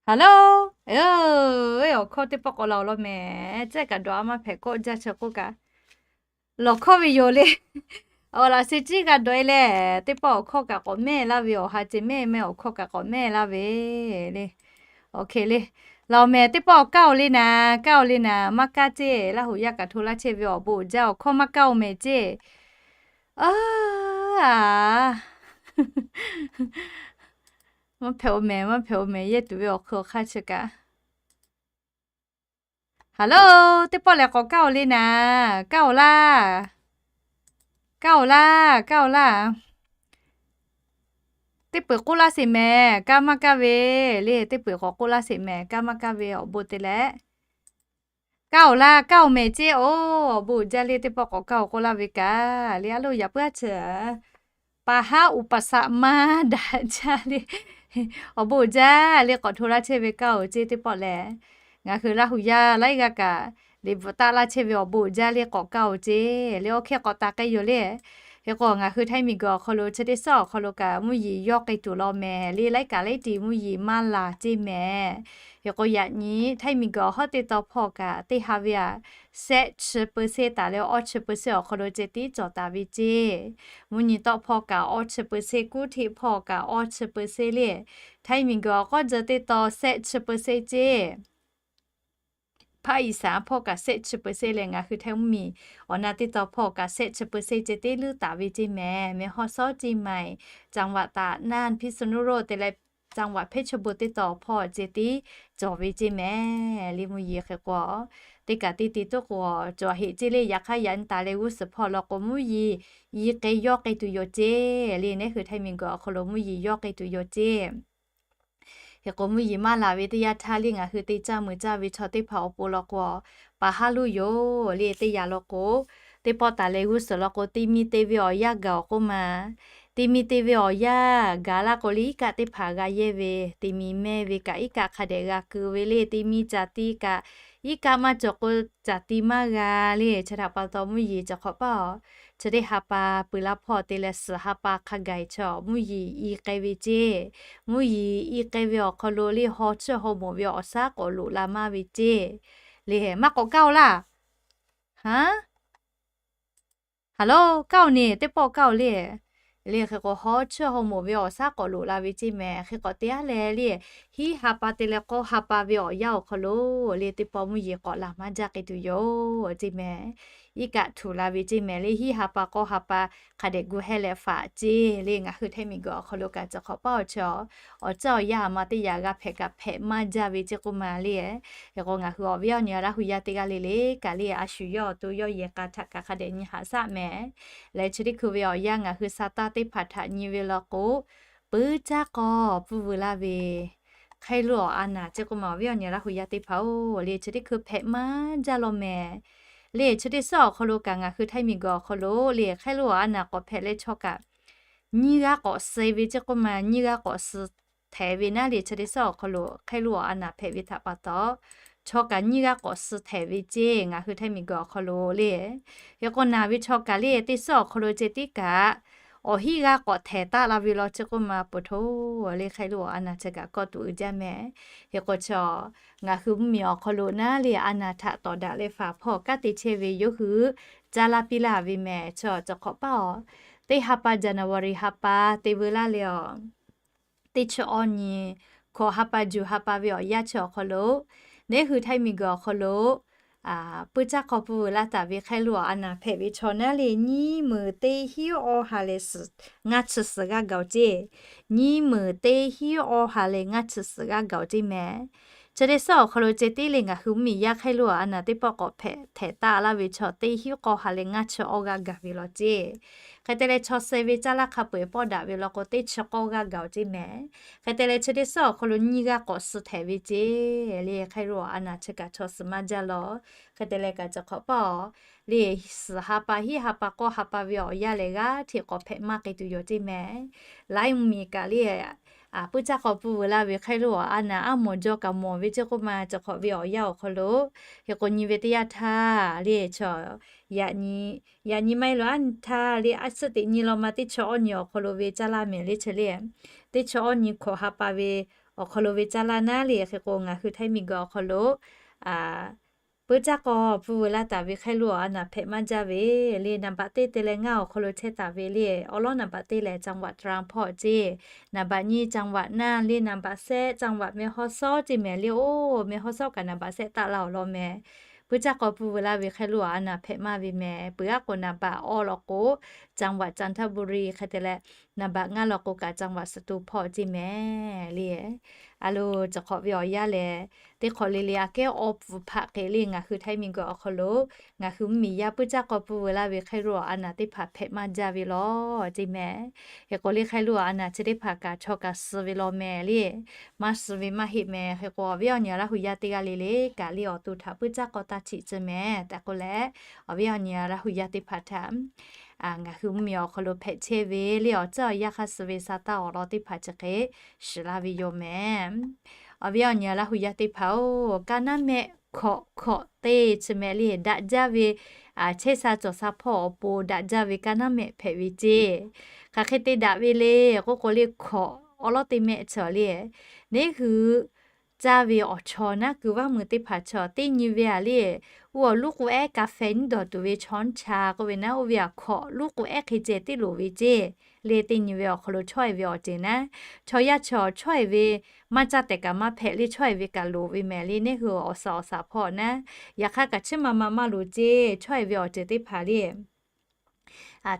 Hello, awˬ hkawˇ teˇ pawˆ k'awꞈ la-oˬ law mehˍ. Ceˇ kaꞈ dawˬ a maˇ hpehꞈ kawˆ jaˇ chi k'oˆ kaꞈ, lawˬ hkawˇ ve yoˬ le. Awˬ laꞈ sheh ciˉ g'a dawˬ e leh, teˇ pawˆ awˬ hkawˇ kaꞈ k'awꞈ mehˆ laˇ ve, awˬ ha ceh mehˆ mehˆ awˬ hkawˇ kaꞈ k'awꞈ mehˆ laˇ ve le. Awˬ hk'e le, laˬ mehˍ teˇ pawˆ kaˇ-oˬ le naˍ, kaˇ-oˬ le naˍ, maˇ kaˇ ceˇ. Laˇ huˍ yaˇ kaꞈ hto laˇ chehˇ ve awˬ bon uiˍ jaˇ, awˬ hkawˇ maˇ kaˇ-oˬ mehˍ ceˇ. A, maˇ hpehꞈ-oˬ mehˍ, maˇ hpehꞈ-oˬ mehˍ, yehˇ tuˬ ve awˬ hk'ui awˬ hk'aˇ chi kaꞈ. Hello, teˇ pawˆ lehˬ k'awꞈ kaˇ-oˬ le naˍ, kaˇ-oˬ laˇ, kaˇ-oˬ laˇ, kaˇ-oˬ laˇ. Teˇ peuˬ k'oˆ laˇ sheˍ mehˍ, kaˇ maˇ kaˇ ve le, teˇ peuˬ k'awꞈ k'oˆ laˇ sheˍ mehˍ, kaˇ maˇ kaˇ ve awˬ bon te leh. Kaˇ-oˬ laˇ, kaˇ-oˬ mehˍ ceˇ-oˬ, awˬ bon uiˍ jaˇ le, teˇ pawˆ k'awꞈ kaˇ-oˬ k'oˆ laˇ ve kaꞈ le, a loˇ yaꞈ puiˉ a chi. Paˍ haˉ uˍ paˍ saꞈ maˇ daꞈ jaˇ le. Awˬ bon uiˍ jaˇ le, k'awꞈ hto laˇ chehˇ ve kaˇ-oˬ ceˇ teˇ pawˆ lehˬ. Ngaˬ hui Laˇ hu yaˇ laiˉ g'aˇ kaꞈ, liꞈ bvuhꞈ taˆ laˇ chehˇ ve awˬ bon uiˍ jaˇ le, k'awꞈ kaˇ-oˬ ceˇ le, oˇ hkehˇ k'awꞈ taˍ k'ai yoˬ le. Hk'e k'o ngaˬ hui Htaiˇ miˬguiˬ awˬ hk'aw lo chi teˇ suhˉ awˬ hk'aw lo kaꞈ mvuhˇ yeˬ yawˇ k'ai tuˬ law mehˍ le, laiˉ kaꞈ laiˉ tiˍ mvuhˇ yeˬ maˇ laˬ ceˇ mehˍ. Hk'e k'o yaꞈ nyi Htaiˇ miˬguiˬ awˬ hawˉ teˇ tawn hpawˇ kaꞈ teˇ ha ve aꞈ, shehˆ chi peuˬ sheˆ taˍ leh awˇ chi peuˬ sheˆ awˬ hk'aw lo ceh tiˉ cawˬ taˍ ve ceˇ. Mvuhˇ nyi tawˆ hpawˇ kaꞈ awˇ chi peuˬ sheˆ, kuˉ htiˆ hpawˇ kaꞈ awˇ chi peuˬ sheˆ le. Htaiˇ miˬguiˬ awˬ k'awˇ jeh teˇ tawn shehˆ chi peuˬ sheˆ ceˇ. Hpaˇ iˍ saˍ hpawˇ kaꞈ shehˆ chi peuˬ sheˆ leh ngaˬ hui Htaiˇ mvuhˇ miˬ awˬ na teˇ tawn hpawˇ kaꞈ shehˆ chi peuˬ sheˆ ceh tiˉ leuˉ taˍ ve ceˇ mehˍ. Meh hawˇ sawˉ ceˇ maiˍ, จังหวัดตาก naˇ, พิษณุโลก te leh จังหวัดเพชรบูรณ์ teˇ tawn hpawˇ ceh tiˉ cawˬ ve ceˇ mehˍ. Le mvuhˇ yeˬ hk'e k'o, teˇ kaꞈ teˇ te tuˉ k'o cawˬ heꞈ ceˇ le. Yaꞈ hk'aˇ yaꞈ nyi taˍ leh g'uˇ suhˍ hpawˇ law k'o mvuhˇ yeˬ yi k'ai yawˇ k'ai tuˬ yoˬ ceˇ le. Neˉ hui Htaiˇ miˬguiˬ awˬ hk'aw lo mvuhˇ yeˬ yawˇ k'ai tuˬ yoˬ ceˇ. Hk'e k'o mvuhˇ yeˬ maˇ laˬ ve teˇ yanˇ htaˇ le ngaˬ hui te caˇ mui caˇ ve chaw teˇ hpaˍ awˬ pon law k'o, paˍ haˉ loˇ yoˬ le. Teˇ yanˇ law k'o, teˇ pawˆ taˍ leh g'uˇ suhˍ law k'o te mi te ve awˬ yanˇ gaˬ-oˬ k'oˆ ma. Te mi te ve awˬ yanˇ gaˬ laˇ k'o le iˉ kaˆ teˇ hpaˍ g'a yehˇ ve, te mi mehˇ ve kaꞈ iˉ kaˆ hk'a dehꞈ g'a keu ve le. Te mi caˬ ti kaꞈ iˉ kaˆ maˇ cawˬ k'o caˬ ti maˇ g'a le. Chi htaꞈ pa taw mvuhˇ yeˬ cawˬ hk'awꞈ paˇ-oˬ, chi teˇ ha pa pui la hpawˇ te leh suhˍ ha pa hk'a gaˬ-e chaw mvuhˇ yeˬ i k'ai ve ceˇ. Mvuhˇ yeˬ i k'ai ve awˬ hk'aw lo le haw chiˇ haw moˍ ve awˬ shaˉ k'awꞈ loꞈ la maˇ ve ceˇ. Le maˇ k'awꞈ kaˇ-oˬ laˇ. Haˉ, Hello, kaˇ-oˬ ne, teˇ pawˆ kaˇ-oˬ le. Le hk'e k'o haw chiˇ haw moˍ ve awˬ shaˉ k'awꞈ loꞈ la ve ceˇ mehˍ. Hk'e k'awꞈ te aˉ leh le, hiˉ ha pa te leh k'awˇ ha pa ve awˬ yanˇ awˬ hk'aw lo le teˇ pawˆ mvuhˇ yeˬ k'awꞈ laˬ maˇ jaˇ k'ai tuˬ yoˬ ceˇ mehˍ. Iˉ kaˆ htuꞈ la ve ceˇ mehˍ le. Hiˉ ha pa k'awˇ ha pa hk'a dehꞈ gu hehˇ leh faꞈ ceˇ le. Ngaˬ hui Htaiˇ miˬguiˬ awˬ hk'aw lo kaꞈ cawˬ hk'awꞈ paˇ-oˬ, chaw awˬ caˇ awˬ yanˇ a ma teˇ yanˇ g'a hpehꞈ kaꞈ hpehꞈ maˇ jaˇ ve ceˇ k'oˆ ma le. Hk'e k'o ngaˬ hui awˬ viˉ awˬ nyi Laˇ hu yaˇ teˇ g'aˇ le le kaꞈ le a shu yawˇ awˬ to yawˇ yehˬ k'a htaꞈ kaꞈ hk'a dehꞈ nyi haꞈ shaˆ mehˍ. Leh chi teˇ hkui ve awˬ yanˇ ngaˬ hui sa taˇ teˇ hpaˍ htaꞈ nyi ve law k'o, puiˉ caˇ k'aw pfuhˇ veu laˇ ve hk'aˇ loˇ awˬ a naˍ ceˇ k'oˆ ma awˬ viˉ awˬ nyi Laˇ hu yaˇ teˇ hpaˍ-oˬ le, chi teˇ hkui hpehꞈ maˇ jaˇ law mehˍ. Le chi teˇ suhˉ awˬ hk'aw lo kaꞈ ngaˬ hui Htaiˇ miˬguiˬ awˬ hk'aw lo le hk'aˇ loˇ awˬ a naˍ k'awꞈ hpehꞈ leh chaw kaꞈ nyiˇ g'aˇ k'awꞈ suh ve ceˇ k'oˆ ma, nyiˇ g'aˇ k'awꞈ suh htehꞈ ve naˉ le chi teˇ suhˉ awˬ hk'aw lo hk'aˇ loˇ awˬ a naˍ hpehꞈ ve htaꞈ pa taw, chaw kaꞈ nyiˇ g'aˇ k'awꞈ suh htehꞈ ve ceˇ ngaˬ hui Htaiˇ miˬguiˬ awˬ hk'aw lo le. Hk'e k'o naˍ ve chaw kaꞈ le teˇ suhˉ awˬ hk'aw lo ceh tiˉ kaꞈ awˬ hiˉ g'aˇ k'awꞈ htehꞈ taˆ la ve law ceˇ k'oˆ ma peuˬ hto le hk'aˇ loˇ awˬ a naˍ chi kaꞈ kawˇ tuˬ uiˍ jaˇ mehˍ. Hk'e k'o chaw ngaˬ hui mvuhˇ miˬ awˬ hk'aw lo naˉ le a naˍ htaꞈ tawˍ daꞈ leh faˍ hpawˇ kanˉ te chehˇ ve yawˇ hui caˇ laˇ piˇ laˇ ve mehˍ. Chaw cawˬ hk'awꞈ paˇ-oˬ, teˇ ha pa January ha pa te veu laˇ leh-aˬ, teˇ chi awˇ nyi hkawꞈ ha pa juˬ ha pa ve awˬ yanˇ chi awˬ hk'aw lo, neˉ hui Htaiˇ miˬguiˬ awˬ hk'aw lo puiˉ caˇ k'aw pfuhˇ veu laˇ taˍ ve hk'aˇ loˇ awˬ a naˍ hpehꞈ ve chaw naˉ le nyiˇ meunˍ teˇ hinˉ awˇ ha leh ngaˇ chi suhˍ g'aˇ gaˬ-oˬ ceˇ. Nyiˇ meunˍ teˇ hinˉ awˇ ha leh ngaˇ chi suhˍ g'aˇ gaˬ-oˬ ceˇ mehˍ. Chi teˇ suhˉ awˬ hk'aw lo ceh tiˉ le ngaˬ hui mvuhˇ miˬ yaˇ hk'aˇ loˇ awˬ a naˍ teˇ pawˆ k'awꞈ hpehꞈ htehꞈ taˆ laˇ ve chaw teˇ hinˉ k'awˇ ha leh ngaˇ chi awˇ g'aˇ gaˬ ve law ceˇ. Hk'e te leh chaw suh ve caˇ laˇ hk'a peu-eˬ pawˆ daꞈ ve law k'o teˇ chi k'awˇ g'aˇ gaˬ-oˬ ceˇ mehˍ. Hk'e te leh chi teˇ suhˉ awˬ hk'aw lo nyiˇ g'aˇ k'awꞈ suh htehꞈ ve ceˇ le hk'aˇ loˇ awˬ a naˍ chi kaꞈ chaw suhˍ maˇ jaˇ law. Hk'e te leh kaꞈ cawˬ hk'awꞈ paˇ-oˬ, le suhˍ ha pa hinˉ ha pa k'awˇ ha pa ve awˬ yanˇ lehˬ g'aˇ hteꞈ k'awꞈ hpehꞈ maˇ k'ai tuˬ yoˬ ceˇ mehˍ. Laiˉ mvuhˇ miˬ kaꞈ le puiˉ caˇ k'aw pfuhˇ veu laˇ ve hk'aˇ loˇ awˬ a naˍ aˉ mawˬ jaw kaꞈ mawˬ ve ceˇ k'oˆ ma cawˬ hk'awꞈ ve awˬ yanˇ awˬ hk'aw lo, hk'e k'o nyi ve teˇ yanˇ htaˇ le chaw yaꞈ nyi maˇ heˆ lo aˉ htaˇ le aˉ suhˉ teꞈ nyi law ma teˇ chi awˇ nyi awˬ hk'aw lo ve caˇ laˇ mehˍ le chi le. Teˇ chi awˇ nyi hkawꞈ ha pa ve awˬ hk'aw lo ve caˇ laˇ naˉ le hk'e k'o ngaˬ hui Htaiˇ miˬguiˬ awˬ hk'aw lo puiˉ caˇ k'aw pfuhˇ veu laˇ taˍ ve hk'aˇ loˇ awˬ a naˍ hpehꞈ maˇ jaˇ ve le. Naˍ baꞈ teˇ te leh ngaˇ awˬ hk'aw lo chehˇ taˍ ve le awˉ lawˉ naˍ baꞈ teˇ lehˬ จังหวัดตรัง hpawˇ ceˇ. Naˍ baꞈ nyiˇ จังหวัดน่าน le naˍ baꞈ sehˆ จังหวัดแม่ฮ่องสอน ceˇ mehˍ le. Oˇ แม่ฮ่องสอน kaꞈ naˍ baꞈ sehˆ taˆ laˇ-oˬ law mehˍ. Puiˉ caˇ k'aw pfuhˇ veu laˇ ve hk'aˇ loˇ awˬ a naˍ hpehꞈ maˇ ve mehˍ. Peuˬ aˉ k'o naˍ baꞈ awˇ law k'o จังหวัดจันทบุรี hk'e te leh naˍ baꞈ ngaˇ law k'o kaꞈ จังหวัดสตูล hpawˇ ceˇ mehˍ le. A lo, tcuh hk'awꞈ ve awˬ yanˇ lehˬ, teˇ hk'awꞈ le le aꞈ kehˉ awˬ pfuhˍ hpaˆ hk'e le ngaˬ hui Htaiˇ miˬguiˬ awˬ hk'aw lo ngaˬ hui mvuhˇmiˬ yaˇ puiˉ caˇ k'aw pui veu laˇ ve hk'e lo awˬ a naˬ teˇ hpaˍ hpehꞈ maˇ jaˇ ve law ceˇ mehˍ. Hk'e k'o le hk'e lo awˬ a naˬ chi teˇ hpaˍ kaꞈ chaw kaꞈ suh ve law mehˍ le. Maˇ suh ve maˇ heˆ mehˍ. Hk'e k'o awˬ viˉ awˬ nyi Laˇ hu yaˇ teˇ g'aˇ le le kaꞈ le awˬ to htaꞈ puiˉ caˇ k'aw taˇ htiꞈ tcuh mehˍ tehꞈ k'oˆ leh, awˬ viˉ awˬ nyi Laˇ hu yaˇ teˇ hpaˍ htaꞈ ngaˬ hui mvuhˇmiˬ awˬ hk'aw lo hpehꞈ chehˇ ve le awˬ ceuˬ awˬ yanˇ hk'aˇ suh ve sa taˇ awˬ lawn teˇ hpaˍ chi hk'e shiˍ laˇ ve yoˬ mehˍ. Awˬ viˉ awˬ nyi Laˇ hu yaˇ teˇ hpaˍ-oˬ, kaˇ naˉ mehˆ hkawꞈ hkawꞈ teˇ chi mehˍ le daꞈ jaˇ ve chehˇ sha cawˬ sha hpawˇ awˬ pon daꞈ jaˇ ve kaˇ naˉ mehˆ hpehꞈ ve ceˇ. Hk'aˬ hk'e te daꞈ ve le k'oˆ k'o le hkawꞈ awˉ lawˉ teˇ mehˆ chaw le, neˇ hui caˇ ve awˬ chaw naˉ ku vaˇ mui teˇ hpaˍ chaw teˇ nyi ve aꞈ le, oˇ awˬ luˉ k'u ehˉ ka feh nyiˉ dawˬ tuˬ ve chaw nyiˇ cha k'oˆ ve naˉ oˇ ve aꞈ hkawꞈ luˉ k'u ehˉ hk'e ceh tiˉ loˍ ve ceˇ. Le teˇ nyi ve awˬ hk'aw lo chawˇ e ve awˬ ceuˬ naˉ, chaw yaˇ chaw chawˇ e ve maˇ caˇ tehꞈ kaꞈ maˇ hpehꞈ le chawˇ e ve kaꞈ loˍ ve mehˍ le neˇ hui awˬ suhˍ awˬ shaˍ hpawˇ naˉ. Yaꞈ hk'aˇ kaꞈ chi ma ma maˇ loˍ ceˇ chawˇ e ve awˬ ceuˬ teˇ hpaˍ le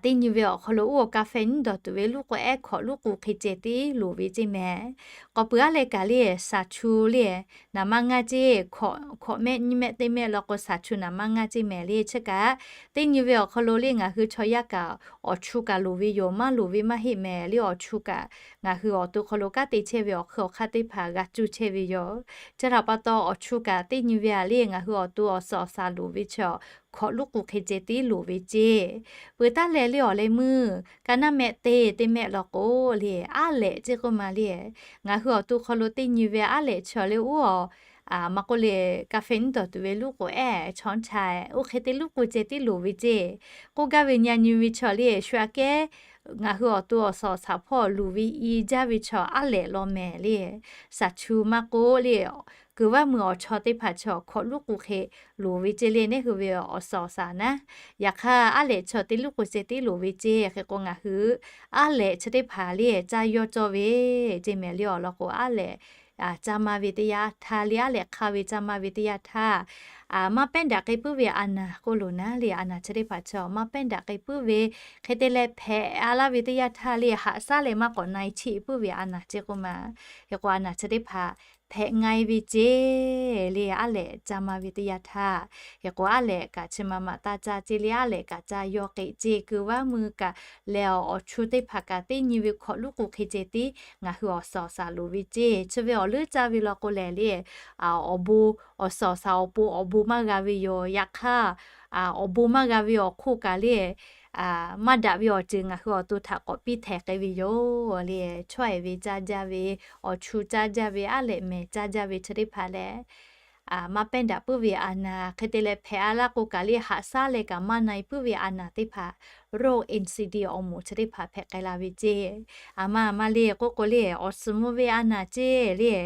teˇ nyi ve awˬ hk'aw lo oˇ awˬ ka feh nyiˉ dawˬ tuˬ ve luˉ k'u ehˉ hkawꞈ luˉ k'u hk'e ceh tiˉ loˍ ve ceˇ mehˍ. K'awꞈ puiˬ aˉ leh kaꞈ le shaˍ chu le naˍ maˇ ngaˇ ceˇ, hkawꞈ hkawꞈ mehˆ nyiˇ mehˆ teˇ mehˆ law k'o shaˍ chu naˍ maˇ ngaˇ ceˇ mehˍ le chi kaꞈ, teˇ nyi ve awˬ hk'aw lo le ngaˬ hui chaw yaˇ kaꞈ awˬ chu kaꞈ loˍ ve yoˬ, maˇ loˍ ve maˇ heˆ mehˍ le awˬ chu kaꞈ ngaˬ hui awˬ to hk'aw lo kanˉ te chehˇ ve awˬ hk'e awˬ hk'aˇ teˇ hpaˍ g'a cuˇ chehˇ ve yoˬ. Chi htaꞈ pa taw awˬ chu kaꞈ teˇ nyi ve aꞈ le ngaˬ hui awˬ to awˬ suhˍ awˬ shaˍ loˍ ve chaw hkawꞈ luˉ k'u hk'e ceh tiˉ loˍ ve ceˇ. Peuˬ taˉ leh le awˬ leh meuˇ kaˇ naˉ mehˆ teˇ teˇ mehˆ law k'o le aˉ lehꞈ ceˇ k'oˆ ma le. Ngaˬ hui awˬ to hk'aw lo teˇ nyi ve aˉ lehꞈ chaw le oˇ a maˇ k'oˆ le, ka feh nyiˉ dawˬ tuˬ ve luˉ k'u ehˉ chaw nyiˇ cha oˇ hk'e te luˉ k'u ceh tiˉ loˍ ve ceˇ. K'oˆ gaˇ ve nyi nyi ve chaw le shu aꞈ kehˉ ngaˬ hui awˬ to awˬ suhˍ awˬ shaˍ hpawˇ loˍ ve i jaˇ ve chaw aˉ lehꞈ law mehˍ le. Shaˍ chu maˇ k'oˆ le kuiˬ vaˇ mui awˬ chaw teˇ hpaˍ chaw hkawꞈ luˉ k'u hk'e loˍ ve ceˇ le neˇ hui ve awˬ suhˍ awˬ shaˍ naˉ. Yaꞈ hk'aˇ aˉ lehꞈ chaw te luˉ k'u ceh tiˉ loˍ ve ceˇ hk'e k'o ngaˬ hui aˉ lehꞈ chi teˇ hpaˍ le caˇ yawˇ cawˇ ve ceˇ mehˍ le awˬ lawn k'o aˉ lehꞈ caˇ maˇ ve teˇ yanˇ htaˇ le aˉ lehꞈ hk'aˇ ve caˇ maˇ ve teˇ yanˇ htaˇ, maˇ pehˉ daꞈ k'ai puiˉ ve a naˬ k'oˆ loˬ naˉ le a naˬ chi teˇ hpaˍ chaw maˇ pehˉ daꞈ k'ai puiˉ ve hk'e te leh hpehꞈ a laˇ ve teˇ yanˇ htaˇ le haꞈ shaˉ leh maˇ k'awꞈ na e cheˆ puiˉ ve a naˬ ceˇ k'oˆ ma. Hk'e k'o a naˬ chi teˇ hpaˍ hpehꞈ nga e ve ceˇ le aˉ lehꞈ caˇ maˇ ve teˇ yanˇ htaˇ, hk'e k'o aˉ lehꞈ kaꞈ chi ma ma taˇ caˇ ceˇ le aˉ lehꞈ kaꞈ caˇ yawˇ k'e ceˇ kuiˬ vaˇ mui kaꞈ leh awˬ chu teˇ hpaˍ kaꞈ teˇ nyi ve hkawꞈ luˉ k'u hk'e ceh tiˉ ngaˬ hui awˬ suhˍ awˬ shaˍ loˍ ve ceˇ. Chi ve awˬ leuˉ caˇ ve law k'o lehˬ le awˬ bon awˬ suhˍ awˬ shaˍ awˬ pon awˬ bon maˇ g'a ve yoˬ. Yaꞈ hk'aˇ awˬ bon maˇ g'a ve awˬ hk'oˆ kaꞈ le maˇ daꞈ ve awˬ ceuˬ ngaˬ hui awˬ to htaꞈ k'awꞈ piˇ htehˍ k'ai ve yoˬ le. Chawˇ e ve caˇ jaˇ ve, awˬ chu caˇ jaˇ ve, aˉ lehꞈ mehˍ caˇ jaˇ ve chi teˇ hpaˍ lehˬ maˇ pehˉ daꞈ puiˉ ve a naˬ hk'e te leh hpehꞈ a laˇ k'o kaꞈ le haꞈ shaˉ leh kaꞈ maˇ na e puiˉ ve a naˬ teˇ hpaˍ โรค เอ็น ซี ดี awˬ moˍ chi teˇ hpaˍ hpehꞈ k'ai la ve ceˇ. A ma a ma le k'oˆ k'o le awˬ suhˍ mvuh ve a naˬ ceˇ le,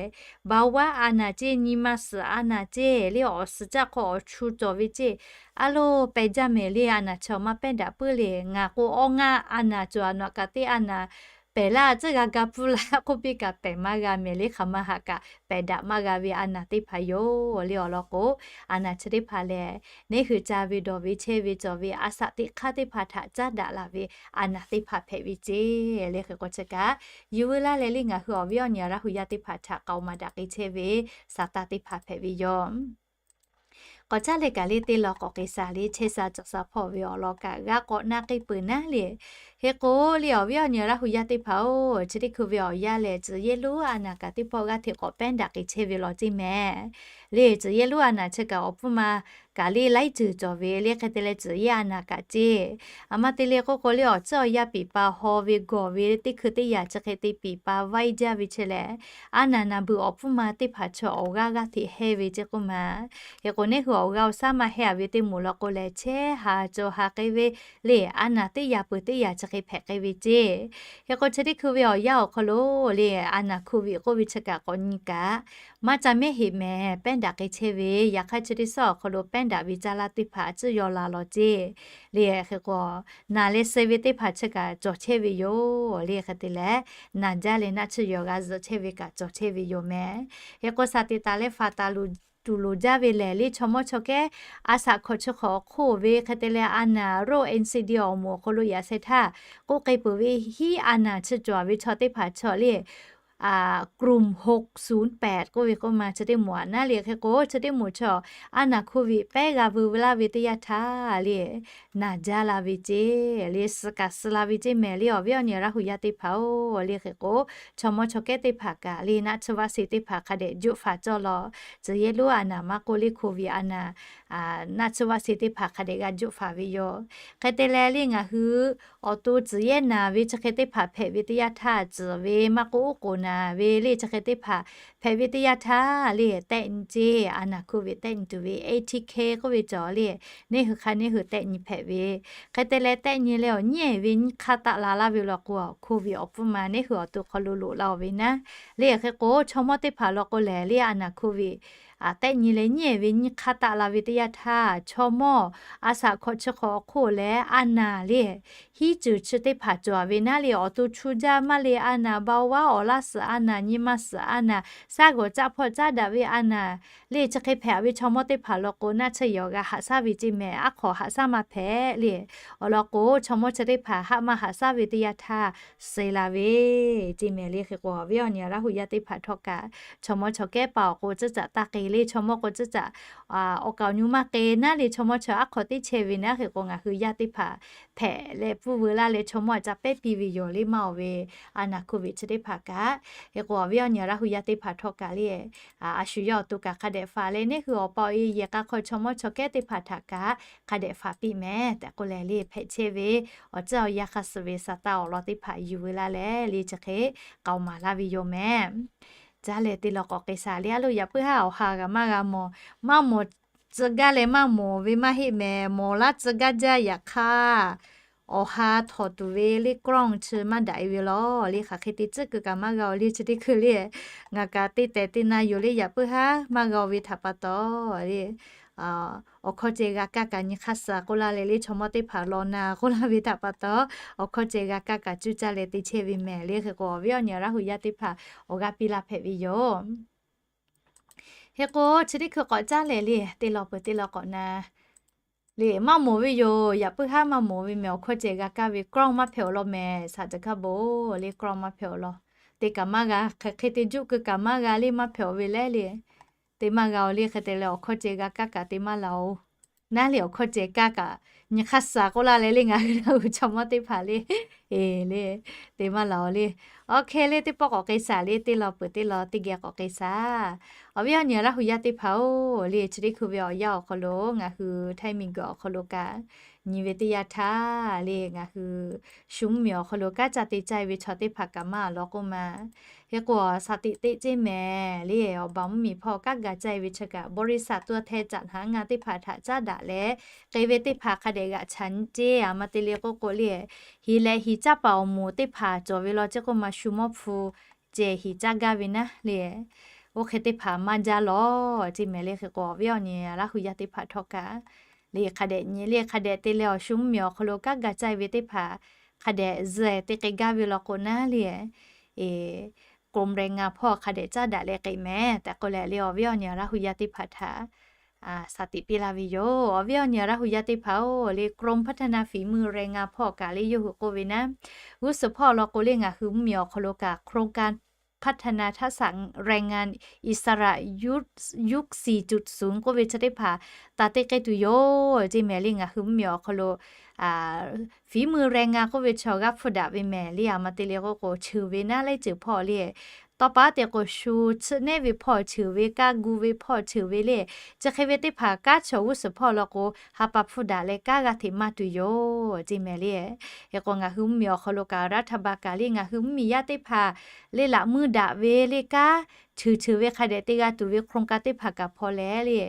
เบาหวาน a naˬ ceˇ, nyi ma suhˍ a naˬ ceˇ le awˬ suhˍ caˇ hk'aw awˬ chu cawˬ ve ceˇ. A lo, pehˬ jaˇ mehˍ le a naˬ chaw maˇ pehˉ daꞈ puiˉ le. Ngaˬ k'o awˇ ngaˇ a naˬ cawˬ a nawˬ kaꞈ teˇ a naˬ pehˬ laˇ tcuhˉ g'a ga pfuhˇ laˇ k'oˆ piˇ kaꞈ pehˬ maˇ g'a mehˍ le hk'aˬ ma haꞈ kaꞈ pehˬ daꞈ maˇ g'a ve a naˬ teˇ hpaˍ yoˬ le awˬ lawn k'o, a naˬ chi teˇ hpaˍ lehˬ neˇ hui ca ve dawˬ ve chehˇ ve cawˬ ve a shaꞈ teꞈ hk'aˇ teˇ hpaˍ htaꞈ caˉ daꞈ laˬ ve a naˬ teˇ hpaˍ hpehꞈ ve ceˇ le. Hk'e k'o chi kaꞈ yehˬ veu laˇ leh le ngaˬ hui awˬ viˉ awˬ nyi Laˇ hu yaˇ teˇ hpaˍ htaꞈ k'aoˍ maˍ daꞈ k'ai chehˇ ve sa taˇ teˇ hpaˍ hpehꞈ ve yoˬ. K'awꞈ caˉ leh kaꞈ le teˇ lawn k'awꞈ k'ai shaˍ le chehˇ sha cawˬ sha hpawˇ ve awˬ lawn kaꞈ g'a k'awꞈ na k'ai peuˬ naˉ le. Hk'e k'o le awˬ viˉ awˬ nyi Laˇ hu yaˇ teˇ hpaˍ-oˬ, chi teˇ hkui ve awˬ yanˇ lehˬ tcuh yehˇ lonˉ a naˬ kaꞈ teˇ pawˆ g'aˇ hteꞈ k'awꞈ pehˉ daꞈ k'ai chehˇ ve law ceˇ mehˍ. Le tcuh yehˇ lonˉ a naˬ chi kaꞈ awˬ pfuhˇ ma kaꞈ le laiˉ ceuˬ cawˬ ve le hk'e te leh tcuh yehˇ a naˬ kaꞈ ceˇ. A ma te le k'oˆ k'o le awˬ tcuhˉ awˬ yanˇ piˍ pa haw ve gawˬ ve teˇ hkui teˇ yanˇ chi hk'e te piˍ pa vaiˇ jaˇ ve chi lehˬ, a naˬ naˬ beuꞈ awˬ pfuhˇ ma teˇ hpaˍ chaw awˬ g'aˇ g'aˇ hteꞈ hehˇ ve ceˇ k'oˆ ma. Hk'e k'o neˇ hui awˬ g'aˇ awˬ shaˉ maˇ hehˇ a ve teˇ moˍ law k'o lehˬ chehˇ ha cawˬ ha k'ai ve le a naˬ teˇ yanˇ peuˬ teˇ yanˇ chi hk'e hpehꞈ k'ai ve ceˇ. Hk'e k'o chi teˇ hkui ve awˬ yanˇ awˬ hk'aw lo le a naˬ hku viꞈ k'oˆ ve chi kaꞈ k'awꞈ nyi kaꞈ maˇ ca mehˉ heꞈ mehˍ pehˉ daꞈ k'ai chehˇ ve. Yaꞈ hk'aˇ chi teˇ suhˉ awˬ hk'aw lo pehˉ daꞈ ve caˇ laˇ teˇ hpaˍ a tcuhˉ yaw la law ceˇ. Le hk'e k'o naˬ leh suh ve teˇ hpaˍ chi kaꞈ cawˬ chehˇ ve yoˬ le hk'e te leh, naˬ jaˇ leh naˆ tsuhˇ yaw g'a zuhꞈ chehˇ ve kaꞈ cawˬ chehˇ ve yoˬ mehˍ. Hk'e k'o shaˍ tiꞈ taˍ leh faˍ taˍ tuˬ loˍ jaˇ ve lehˬ le chaw mawˇ chaw kehˉ a shaꞈ hkawꞈ chi hk'awꞈ hk'oˆ ve hk'e te leh a naˬ โรค เอ็น ซี ดี awˬ moˍ awˬ hk'aw lo yaꞈ sheh htaˇ k'oˆ k'ai peuˬ ve hiˉ a naˬ chi cawˬ ve chaw teˇ hpaˍ chaw le กลุ่มหกศูนย์แปด k'oˆ ve k'oˆ ma chi teˇ moˍ aꞈ naˉ le hk'e k'o, chi teˇ moˍ chaw a naˬ โควิด pehˉ g'a veu ve laˇ ve teˇ yanˇ htaˇ le, naˬ jaˇ la ve ceˇ le, suh kaꞈ suh la ve ceˇ mehˍ le awˬ viˉ awˬ nyi Laˇ hu yaˇ teˇ hpaˍ-oˬ le hk'e k'o, chaw mawˇ chaw kehˉ teˇ hpaˍ kaꞈ le naˆ tsuhˇ vaˆ seˍ teˇ hpaˍ hk'a dehꞈ juˆ faˍ cawˇ law. Tcuh yehˇ lonˉ a naˬ maˇ k'oˆ le โควิด a naˬ, naˆ tsuhˇ vaˆ seˍ teˇ hpaˍ hk'a dehꞈ g'a juˆ faˍ ve yoˬ. Hk'e te leh le ngaˬ hui awˬ to tcuh yehˇ naˬ ve chi hk'e teˇ hpaˍ hpehꞈ ve teˇ yanˇ htaˇ, tcuhˍ ve maˇ k'oˆ oˉ k'oˍ naˬ ve le chi hk'e teˇ hpaˍ hpehꞈ ve teˇ yanˇ htaˇ le, tehˆ nyi ceˇ, a naˬ โควิด tehˆ nyi tuˬ ve ATK k'oˆ ve cawˬ le, neˇ hui hk'a neˇ hui tehˆ nyi hpehꞈ ve. Hk'e te leh tehˆ nyi leh awˬ nyiˉ ehˍ ve nyiˇ hk'aˇ taˆ la laˇ ve law k'o, โควิด awˬ pfuhˇ ma neˇ hui awˬ to hk'aw lo loꞈ la-oˬ ve naˉ. Le hk'e k'o, chaw mawˇ teˇ hpaˍ law k'o lehˬ le a naˬ โควิด tehˆ nyi leh nyiˉ ehˍ ve nyiˇ hk'aˇ taˆ la ve teˇ yanˇ htaˇ, chaw mawˇ a shaꞈ hk'awꞈ chi hk'awꞈ awˬ hk'oˆ leh a naˬ le hiˉ ceuˬ chi teˇ hpaˍ cawˬ ve naˉ le, awˬ to chu jaˇ maˇ le a naˬ, เบาหวาน awˬ laˇ suhˍ a naˬ, nyi ma suhˍ a naˬ, shaˉ g'awˬ caˆ hpawˇ caˉ daꞈ ve a naˬ le chi hk'e hpehꞈ ve chaw mawˇ teˇ hpaˍ law k'o, naˆ tsuhˇ yawˬ g'a haꞈ shaˉ ve ceˇ mehˍ, aˉ hk'awꞈ haꞈ shaˉ maˇ hpehꞈ le. Awˬ lawn k'o, chaw mawˇ chi teˇ hpaˍ haˆ maˇ haꞈ shaˉ ve teˇ yanˇ htaˇ suh la ve ceˇ mehˍ le hk'e k'o, awˬ viˉ awˬ nyi Laˇ hu yaˇ teˇ hpaˍ htawˇ kaꞈ, chaw mawˇ chaw kehˉ paˍ awˬ k'o tcuhˉ caꞈ taˇ k'e le, chaw mawˇ k'o tcuhˉ caꞈ awˬ kaˍ awˬ nyi maˇ k'e naˉ le, chaw mawˇ chaw aˉ hk'awꞈ teˇ chehˇ ve naˉ hk'e k'o, ngaˬ hui yaˇ teˇ hpaˍ hpehꞈ leh pfuhˇ veu laˇ leh chaw mawˇ aꞈ ca pehˉ piˇ ve yoˬ le maˇ oˬ ve, a naˬ โควิด chi teˇ hpaˍ kaꞈ. Hk'e k'o, awˬ viˉ awˬ nyi Laˇ hu yaˇ teˇ hpaˍ htawˇ kaꞈ le, a shu yawˇ awˬ to kaꞈ hk'a dehꞈ faˍ leh neˇ hui awˬ pa awˬ e yehˬ k'a hk'aw chaw mawˇ chaw kehˉ teˇ hpaˍ htaꞈ kaꞈ hk'a dehꞈ faˍ piˇ mehˍ tehꞈ k'oˆ leh le, hpehꞈ chehˇ ve awˬ tcuhˇ awˬ yanˇ hk'a suh ve Saˍtanˍ awˬ lawn teˇ hpaˍ yuˬ veu laˇ leh le chi hk'e k'aoˍ maˍ laˇ ve yoˬ mehˍ. Caˇ leh te law k'awꞈ k'e shaˍ le, a lo yaꞈ puiˉ haˉ awˬ ha g'a maˇ g'a mawˬ, maˇ mawˬ tcuh gaˇ leh maˇ mawˬ ve maˇ heˆ mehˍ, mawˬ laˇ tcuh gaˇ jaˇ. Yaꞈ hk'aˇ, awˬ ha htawnˍ tuˬ ve le กล้อง chi maˇ daꞈ e ve law le, hk'aˬ hk'e te tcuhˉ keu kaꞈ maˇ g'a oˬ le chi teˇ hkui le. Ngaˬ kaꞈ te tehˬ te na yoˬ le, yaꞈ puiˉ haˉ maˇ g'a oˬ ve htaꞈ pa taw le, awˬ hkawˇ ceh g'a kaˇ kaꞈ nyi hk'aˇ suh k'oˆ laˇ leh le, chaw mawˇ teˇ hpaˍ law na k'oˆ laˇ ve htaꞈ pa taw, awˬ hkawˇ ceh g'a kaˇ kaꞈ cuˇ caˇ leh te chehˇ ve mehˍ le hk'e k'o, awˬ viˉ awˬ nyi Laˇ hu yaˇ teˇ hpaˍ awˬ g'aˇ piˇ laˇ hpehꞈ ve yoˬ. Hk'e k'o, chi teˇ hkui k'awꞈ caˇ leh le, te law peuˬ te law k'awꞈ na le, maˇ mawˬ ve yoˬ. Yaꞈ puiˉ haˉ maˇ mawˬ ve mehˍ, awˬ hkawˇ ceh g'a kaˇ ve กล้อง maˇ hpehꞈ awˬ lawn mehˍ, shaˍ caˬ hkaˇ bon le กล้อง maˇ hpehꞈ awˬ lawn. Te kaꞈ maˇ g'a, hk'aˬ hk'e te juˆ keu kaꞈ maˇ g'a le, maˇ hpehꞈ awˬ ve leh le. Te maˇ g'a oˬ le, hk'e te leh awˬ hkawˇ ceh g'a kaˇ kaꞈ te maˇ laˬ oˬ. Naˉ le awˬ hkawˇ ceh kaˇ kaꞈ nyi hk'aˇ suh k'oˆ laˇ leh le, ngaˬ hui Laˇ hu chaw mawˇ teˇ hpaˍ le, e le, te maˇ laˬ oˬ le. Awˬ hk'e le teˇ pawˆ k'awꞈ k'e shaˍ le, te law peuˬ te law teˇ geh k'awꞈ k'e shaˍ. Awˬ viˉ awˬ nyi Laˇ hu yaˇ teˇ hpaˍ-oˬ le, chi teˇ hkui ve awˬ yanˇ awˬ hk'aw lo ngaˬ hui Htaiˇ miˬguiˬ awˬ hk'aw lo kaꞈ nyi ve teˇ yanˇ htaˇ le, ngaˬ hui shu mvuhˇmiˬ awˬ hk'aw lo kanˉ ca te caˇ ve chaw teˇ hpaˍ kaꞈ maˇ law k'oˆ ma. Hk'e k'o, shaˍ tiꞈ teˇ ceˇ mehˍ le, awˬ baˬ mvuhˇmiˬ hpawˇ kanˉ ga caˇ ve chi kaꞈ บริษัท ตัวแทน จัดหางาน teˇ hpaˍ htaꞈ caˉ daꞈ leh k'e ve teˇ hpaˍ hk'a dehꞈ g'aꞈ chaꞈ nyi ceˇ. A ma te le k'oˆ k'o le, hiˍ leh hiˍ caˇ paˍ awˬ moˍ teˇ hpaˍ cawˬ ve law ceˇ k'oˆ ma, shu mawˇ hpu ceh hiˍ caˇ gaˇ ve naˉ le, oˇ hk'e teˇ hpaˍ maˇ jaˇ law ceˇ mehˍ le. Hk'e k'o, awˬ viˉ awˬ nyi Laˇ hu yaˇ teˇ hpaˍ htawˇ kaꞈ le, hk'a dehꞈ nyi le, hk'a dehꞈ te leh awˬ shu mvuhˇmiˬ awˬ hk'aw lo kanˉ ga caˇ ve teˇ hpaˍ hk'a dehꞈ zuhꞈ te k'e gaˇ ve law k'o naˉ le, e, กรมแรงงาน hpawˇ hk'a dehꞈ caˉ daꞈ leh k'e mehˍ tehꞈ k'oˆ leh le, awˬ viˉ awˬ nyi Laˇ hu yaˇ teˇ hpaˍ htaꞈ shaˍ tiꞈ piˇ laˇ ve yoˬ. Awˬ viˉ awˬ nyi Laˇ hu yaˇ teˇ hpaˍ-oˬ le, กรมพัฒนาฝีมือแรงงาน hpawˇ kaꞈ le yawˇ hui k'oˆ ve naˉ, g'uˇ suhˍ hpawˇ law k'o le ngaˬ hui mvuhˇmiˬ awˬ hk'aw lo kaꞈ โครงการพัฒนาทักษะแรงงานอิสระ ยุคสี่จุดศูนย์ k'oˆ ve chi teˇ hpaˍ taˍ te k'ai tuˬ yoˬ ceˇ mehˍ le. Ngaˬ hui mvuhˇmiˬ awˬ hk'aw lo ฝีมือแรงงาน k'oˆ ve chaw g'aˇ hpfuhˇ daꞈ ve mehˍ le. A ma te le k'oˆ k'o, cheuˬ ve naˉ laiˉ ceuˬ hpawˇ le, tawˇ pa te k'o shu tsuhˆ nehˉ ve hpawˇ cheuˬ ve, kaˇ gu ve hpawˇ cheuˬ ve le, chi hk'e ve teˇ hpaˍ kanˉ chaw g'uˇ suhˍ hpawˇ law k'o ha pa hpfuhˇ daꞈ leh kanˉ g'a hteꞈ maˇ tuˬ yoˬ ceˇ mehˍ le. Hk'e k'o, ngaˬ hui mvuhˇmiˬ awˬ hk'aw lo kaꞈ รัฐบาล kaꞈ le ngaˬ hui mvuhˇmiˬ yaˇ teˇ hpaˍ le laꞈ muˇ daꞈ ve le kanˉ cheuˬ cheuˬ ve hk'a dehꞈ te g'a tuˬ ve โครงการ teˇ hpaˍ kaꞈ hpawˇ leh le,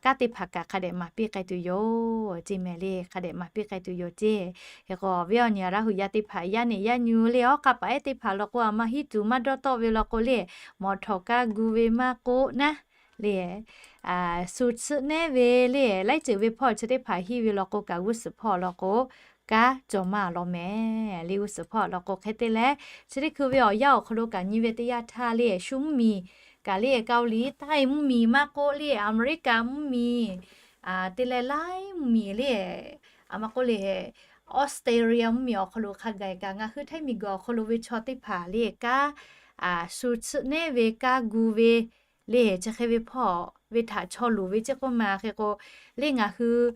kanˉ teˇ hpaˍ kaꞈ hk'a dehꞈ maˍ piˇ k'ai tuˬ yoˬ ceˇ mehˍ le. Hk'a dehꞈ maˍ piˇ k'ai tuˬ yoˬ ceˇ. Hk'e k'o, awˬ viˉ awˬ nyi Laˇ hu yaˇ teˇ hpaˍ yaˇ neꞈ yaˇ nyu le awˉ k'aˇ paˍ ehˉ teˇ hpaˍ law k'o, a ma hiˉ tuˬ maˇ dawˇ tawˆ ve law k'o le, mawꞈ htawꞈ kaˇ gu ve maˇ k'oˆ naˉ le, shu tsuhˆ nehˉ ve le laiˉ ceuˬ ve hpawˇ chi teˇ hpaˍ hiˉ ve law k'o kaꞈ g'uˇ suhˍ hpawˇ law k'o kanˉ cawˬ maˇ law mehˍ le. G'uˇ suhˍ hpawˇ law k'o hk'e te leh, chi teˇ hkui ve awˬ yanˇ awˬ hk'aw lo kaꞈ nyi ve teˇ yanˇ htaˇ le, shu mvuhˇmiˬ kaꞈ le, Kaoˍliˍtaˆ mvuhˇmiˬ maˇ k'oˆ le, America mvuhˇmiˬ, te leh laiˉ mvuhˇmiˬ le, a ma k'oˆ le, Australia mvuhˇmiˬ awˬ hk'aw lo hk'a gaˬ kaꞈ ngaˬ hui Htaiˇ miˬguiˬ awˬ hk'aw lo ve chaw teˇ hpaˍ le kanˉ shu tsuhˇ nehˉ ve kanˉ gu ve le, chi hk'e ve hpawˇ ve htaꞈ chaw loˍ ve ceˇ k'oˆ ma hk'e k'o, le ngaˬ hui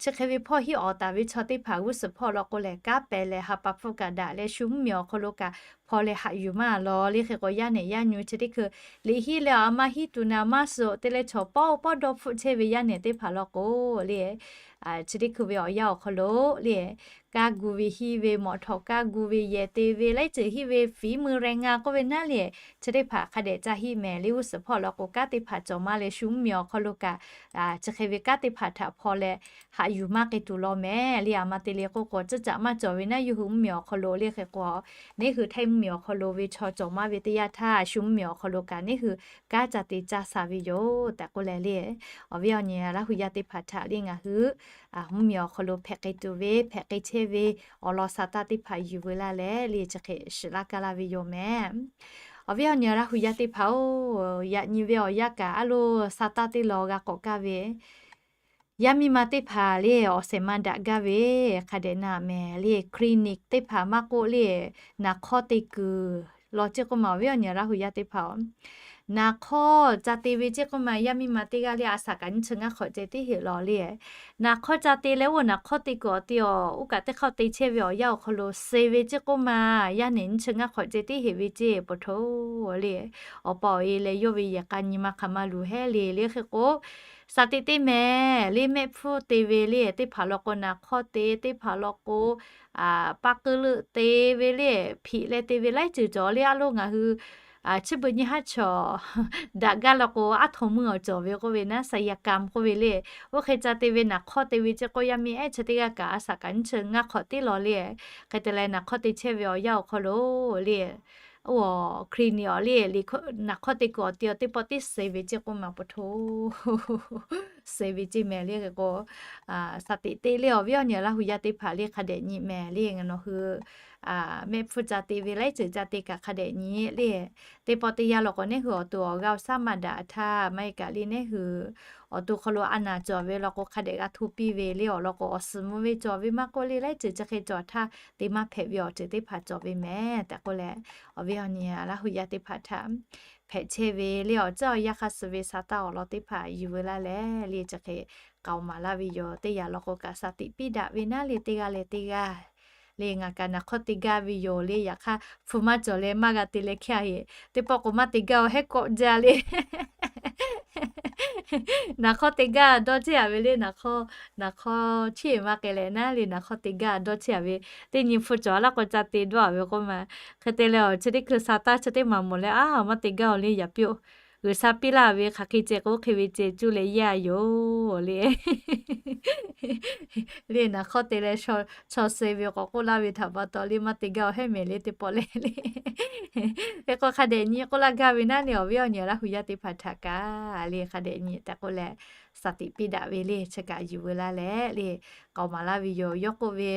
chi hk'e ve hpawˇ hiˉ awˍ taˍ ve chaw teˇ hpaˍ g'uˇ suhˍ hpawˇ law k'o lehˬ, kanˉ pehˍ leh ha pa hpfuhˆ kaꞈ daꞈ leh shu mvuhˇmiˬ awˬ hk'aw lo kaꞈ hpaw leh haꞈ yuˬ maˇ lawˬ le. Hk'e k'o yaˇ nehˬ yaˇ nyu chi teˇ hkui liꞈ hiˉ leh a maˇ hiˉ tuˬ na maˇ suh te leh chaw pawˆ pawˆ dawˇ hpfuhˆ chehˇ ve yaˇ nehˬ teˇ hpaˍ law k'o le, chi teˇ hkui ve awˬ yanˇ awˬ hk'aw lo le, kanˉ gu ve hiˉ ve, mawꞈ htawꞈ kanˉ gu ve yehˬ te ve laiˉ ceuˬ hiˉ ve ฝีมือแรงงาน k'oˆ ve naˉ le, chi teˇ hpaˍ hk'a dehꞈ ca hiˆ mehˍ le. G'uˇ suhˍ hpawˇ law k'o kanˉ teˇ hpaˍ cawˬ maˇ leh shu mvuhˇmiˬ awˬ hk'aw lo kaꞈ chi hk'e ve kanˉ teˇ hpaˍ htaꞈ hpaw leh haꞈ yuˬ maˇ k'ai tuˬ law mehˍ le. A ma te le k'oˆ k'o, tcuhˇ caꞈ maˇ cawˬ ve naˉ yawˇ hui mvuhˇmiˬ awˬ hk'aw lo le. Hk'e k'o, neˇ hui htaiˇ mvuhˇmiˬ awˬ hk'aw lo ve chaw cawˬ maˇ ve teˇ yanˇ htaˇ, shu mvuhˇmiˬ awˬ hk'aw lo kaꞈ neˇ hui kanˉ ca te caˇ sha ve yoˬ tehꞈ k'oˆ leh le, awˬ viˉ awˬ nyi Laˇ hu yaˇ teˇ hpaˍ htaꞈ le ngaˬ hui mvuhˇmiˬ awˬ hk'aw lo hpehꞈ k'ai tuˬ ve, hpehꞈ k'ai chehˇ ve awˬ lawn sa taˇ teˇ hpaˍ yuˬ veu laˇ leh le, chi hk'e shiˍ laˇ kaˇ laˇ ve yoˬ mehˍ. Awˬ viˉ awˬ nyi Laˇ hu yaˇ teˇ hpaˍ-oˬ, yaꞈ nyi ve awˬ yanˇ kaꞈ a loˬ sa taˇ teˇ law g'a k'awꞈ kaˇ ve, yaˇ miˇ ma teˇ hpaˍ le awˬ shehˍ ma daꞈ gaˇ ve hk'a dehꞈ na mehˍ le, clinic teˇ hpaˍ maˇ k'oˆ le, naˍ hk'awˇ te kuiˬ law ceˇ k'oˆ ma, awˬ viˉ awˬ nyi Laˇ hu yaˇ teˇ hpaˍ-oˬ, naˍ hk'awˇ ca te ve ceˇ k'oˆ ma, yaˇ miˇ ma teˇ g'aˇ le a shaꞈ kaꞈ nyiˇ chi ngaˇ hk'awꞈ ceh teˇ heꞈ law le, naˍ hk'awˇ ca te leh oˇ naˍ hk'awˇ te kuiˬ awˬ te awˬ oˇ kaꞈ teˇ hk'awˇ te chehˇ ve awˬ yanˇ awˬ hk'aw lo suh ve ceˇ k'oˆ ma, yaˇ nehˬ nyiˇ chi ngaˇ hk'awꞈ ceh teˇ heꞈ ve ceˇ pa hto le, awˬ pa awˬ e leh yawˇ ve yehˬ k'a nyi ma hk'aˬ ma luˬ hehˉ le le. Hk'e k'o, sa teꞈ teˇ mehˍ le, mehˆ hpfuhˇ te ve le teˇ hpaˍ law k'o, naˍ hk'awˇ te teˇ hpaˍ law k'o, paˇ k'euˆ leuˆ te ve le, hpiꞈ leh te ve laiˉ ceuˬ cawˬ le. A loˇ ngaˬ hui chi beuꞈ nyi haˉ chaw daꞈ gaˇ law k'o, aˉ htoꞈ meuˇ awˬ cawˬ ve k'oˆ ve naˉ, ศัลยกรรม k'oˆ ve le. Oˇ hk'e ca te ve naˍ hk'awˇ te ve ceˇ k'oˆ, yaˇ miˇ ehˉ chi teˇ g'aˇ kaꞈ a shaꞈ kaꞈ nyiˇ chi ngaˇ hk'awꞈ teˇ law le. Hk'e te leh naˍ hk'awˇ te chehˇ ve awˬ yanˇ awˬ hk'aw lo le, oˇ clinic awˬ le, naˍ hk'awˇ te kuiˬ awˬ te awˬ teˇ pawˆ teˇ suh ve ceˇ k'oˆ ma pa hto suh ve ceˇ mehˍ le. Hk'e k'o, sa teꞈ teˇ le, awˬ viˉ awˬ nyi Laˇ hu yaˇ teˇ hpaˍ le hk'a dehꞈ nyi mehˍ le. Nawˬ hui mehˆ hpfuhˇ ca te ve laiˉ ceuˬ ca te kaꞈ hk'a dehꞈ nyi le. Teˇ pawˆ teˇ yanˇ law k'o, neˇ hui awˬ to awˬ g'aˇ awˬ shaˉ maˇ daꞈ htaˇ maˇ heˆ kaꞈ le, neˇ hui awˬ to hk'aw lo a naˍ cawˬ ve law k'o, hk'a dehꞈ g'a hto piˇ ve le. Awˬ lawn k'o, awˬ suhˍ mvuh ve cawˬ ve maˇ k'oˆ le, laiˉ ceuˬ chi hk'e cawˬ htaˇ te maˇ hpehꞈ ve awˬ ceuˬ teˇ hpaˍ cawˬ ve mehˍ tehꞈ k'oˆ leh, awˬ viˉ awˬ nyi Laˇ hu yaˇ teˇ hpaˍ htaꞈ hpehꞈ chehˇ ve le, awˬ ceuˬ awˬ yanˇ hk'aˇ suh ve sa taˇ awˬ lawn teˇ hpaˍ yuˬ veu laˇ leh le, chi hk'e k'aoˍ maˍ laˇ ve yoˬ. Teˇ yanˇ law k'o kaꞈ sa tiꞈ piˇ daꞈ ve naˉ le, teˇ g'aˇ leh teˇ g'aˇ le, ngaˬ kaꞈ naˍ hk'awˇ te gaˇ ve yoˬ le. Yaꞈ hk'aˇ hpu maˇ cawˬ leh maˇ g'a te leh hkehˇ a heꞈ, teˇ pawˆ k'o maˇ te gaˇ-oˬ hehˉ kawˆ jaˇ le. Naˍ hk'awˇ te gaˇ dawˇ chehˇ a ve le, naˍ hk'awˇ, naˍ hk'awˇ chiˇ eˍ maˇ k'ai leh naˉ le, naˍ hk'awˇ te gaˇ dawˇ chehˇ a ve, teˇ nyi hpu cawˬ a laˇ k'o ca te dawˇ a ve k'oˆ ma. Hk'e te leh awˬ chi teˇ hkui sa taˇ chi teˇ maˍ mawˬ leh, a, maˇ te gaˇ-oˬ le, yaꞈ piˇ-oˆ. G'uiˬsha piˇ laˇ ve hk'aˬ hk'e ceh k'o, oˇ hk'e ve ceh cuˇ leh yaˇ yoˬ le. Le naˍ hk'awˇ te leh chaw suh ve k'awꞈ k'oˆ laˇ ve htaꞈ pa taw le, maˇ te gaˇ-oˬ hehˉ mehˍ le, teˇ pawˆ leh le. Hk'e k'o hk'a dehꞈ nyi k'oˆ laˇ gaˇ ve naˉ le, awˬ viˉ awˬ nyi Laˇ hu yaˇ teˇ hpaˍ htaꞈ kaꞈ le hk'a dehꞈ nyi tehꞈ k'oˆ leh, sa tiꞈ piˇ daꞈ ve le, chi kaꞈ yuˬ veu laˇ leh le, k'aoˍ maˍ laˇ ve yoˬ. Yawˇ k'oˆ ve,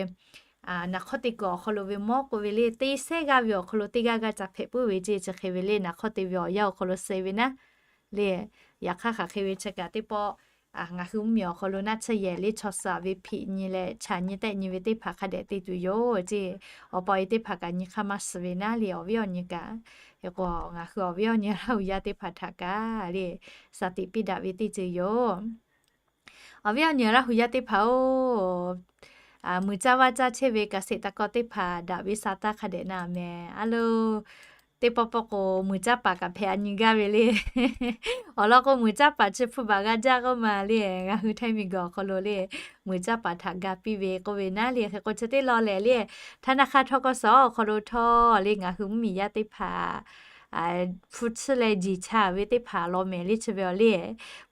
naˍ hk'awˇ te kuiˬ awˬ hk'aw lo ve mawˇ k'oˆ ve le, teˇ sehˉ g'aˇ ve awˬ hk'aw lo teˇ g'aˇ g'aˇ ca hpehꞈ puiˉ ve ceˇ, chi hk'e ve le, naˍ hk'awˇ te ve awˬ yanˇ awˬ hk'aw lo suh ve naˉ le. Yaꞈ hk'aˇ hk'aˬ hk'e ve chi kaꞈ teˇ pawˆ ngaˬ hui mvuhˇmiˬ awˬ hk'aw lo naˆ tsuhˇ yehˬ le chaw suh ve hpiꞈ nyi leh chaꞈ nyi tehˆ nyi ve teˇ hpaˍ hk'a dehꞈ te tuˬ yoˬ ceˇ. Awˬ pa awˬ e teˇ hpaˍ kaꞈ nyi hk'aˇ maˇ suh ve naˉ le, awˬ viˉ awˬ nyi kaꞈ. Hk'e k'o ngaˬ hui awˬ viˉ awˬ nyi Laˇ hu yaˇ teˇ hpaˍ htaꞈ kaꞈ le, sa tiꞈ piˇ daꞈ ve teˇ ceuˬ yoˬ. Awˬ viˉ awˬ nyi Laˇ hu yaˇ teˇ hpaˍ-oˬ, muiˬ caˇ vaˇ caˇ chehˇ ve เกษตรกร teˇ hpaˍ daꞈ ve sa taˇ hk'a dehꞈ na mehˍ. A loˬ, teˇ pawˆ pawˆ k'o muiˬ caˇ paˍ kaꞈ hpehꞈ a nyi gaˇ ve le. Awˬ lawn k'o muiˬ caˇ paˍ chi hpu baˬ g'a jaˇ k'oˆ ma le, ngaˬ hui Htaiˇ miˬguiˬ awˬ hk'aw lo le, muiˬ caˇ paˍ htaꞈ ga piˇ ve k'oˆ ve naˉ le. Hk'e k'o chi teˇ law lehˬ le, ธนาคาร ทกส awˬ hk'aw lo htawˇ le ngaˬ hui mvuhˇmiˬ yaˇ teˇ hpaˍ hpu tsuhˇ leh jiˬ cha ve teˇ hpaˍ law mehˍ le, chi ve awˬ le,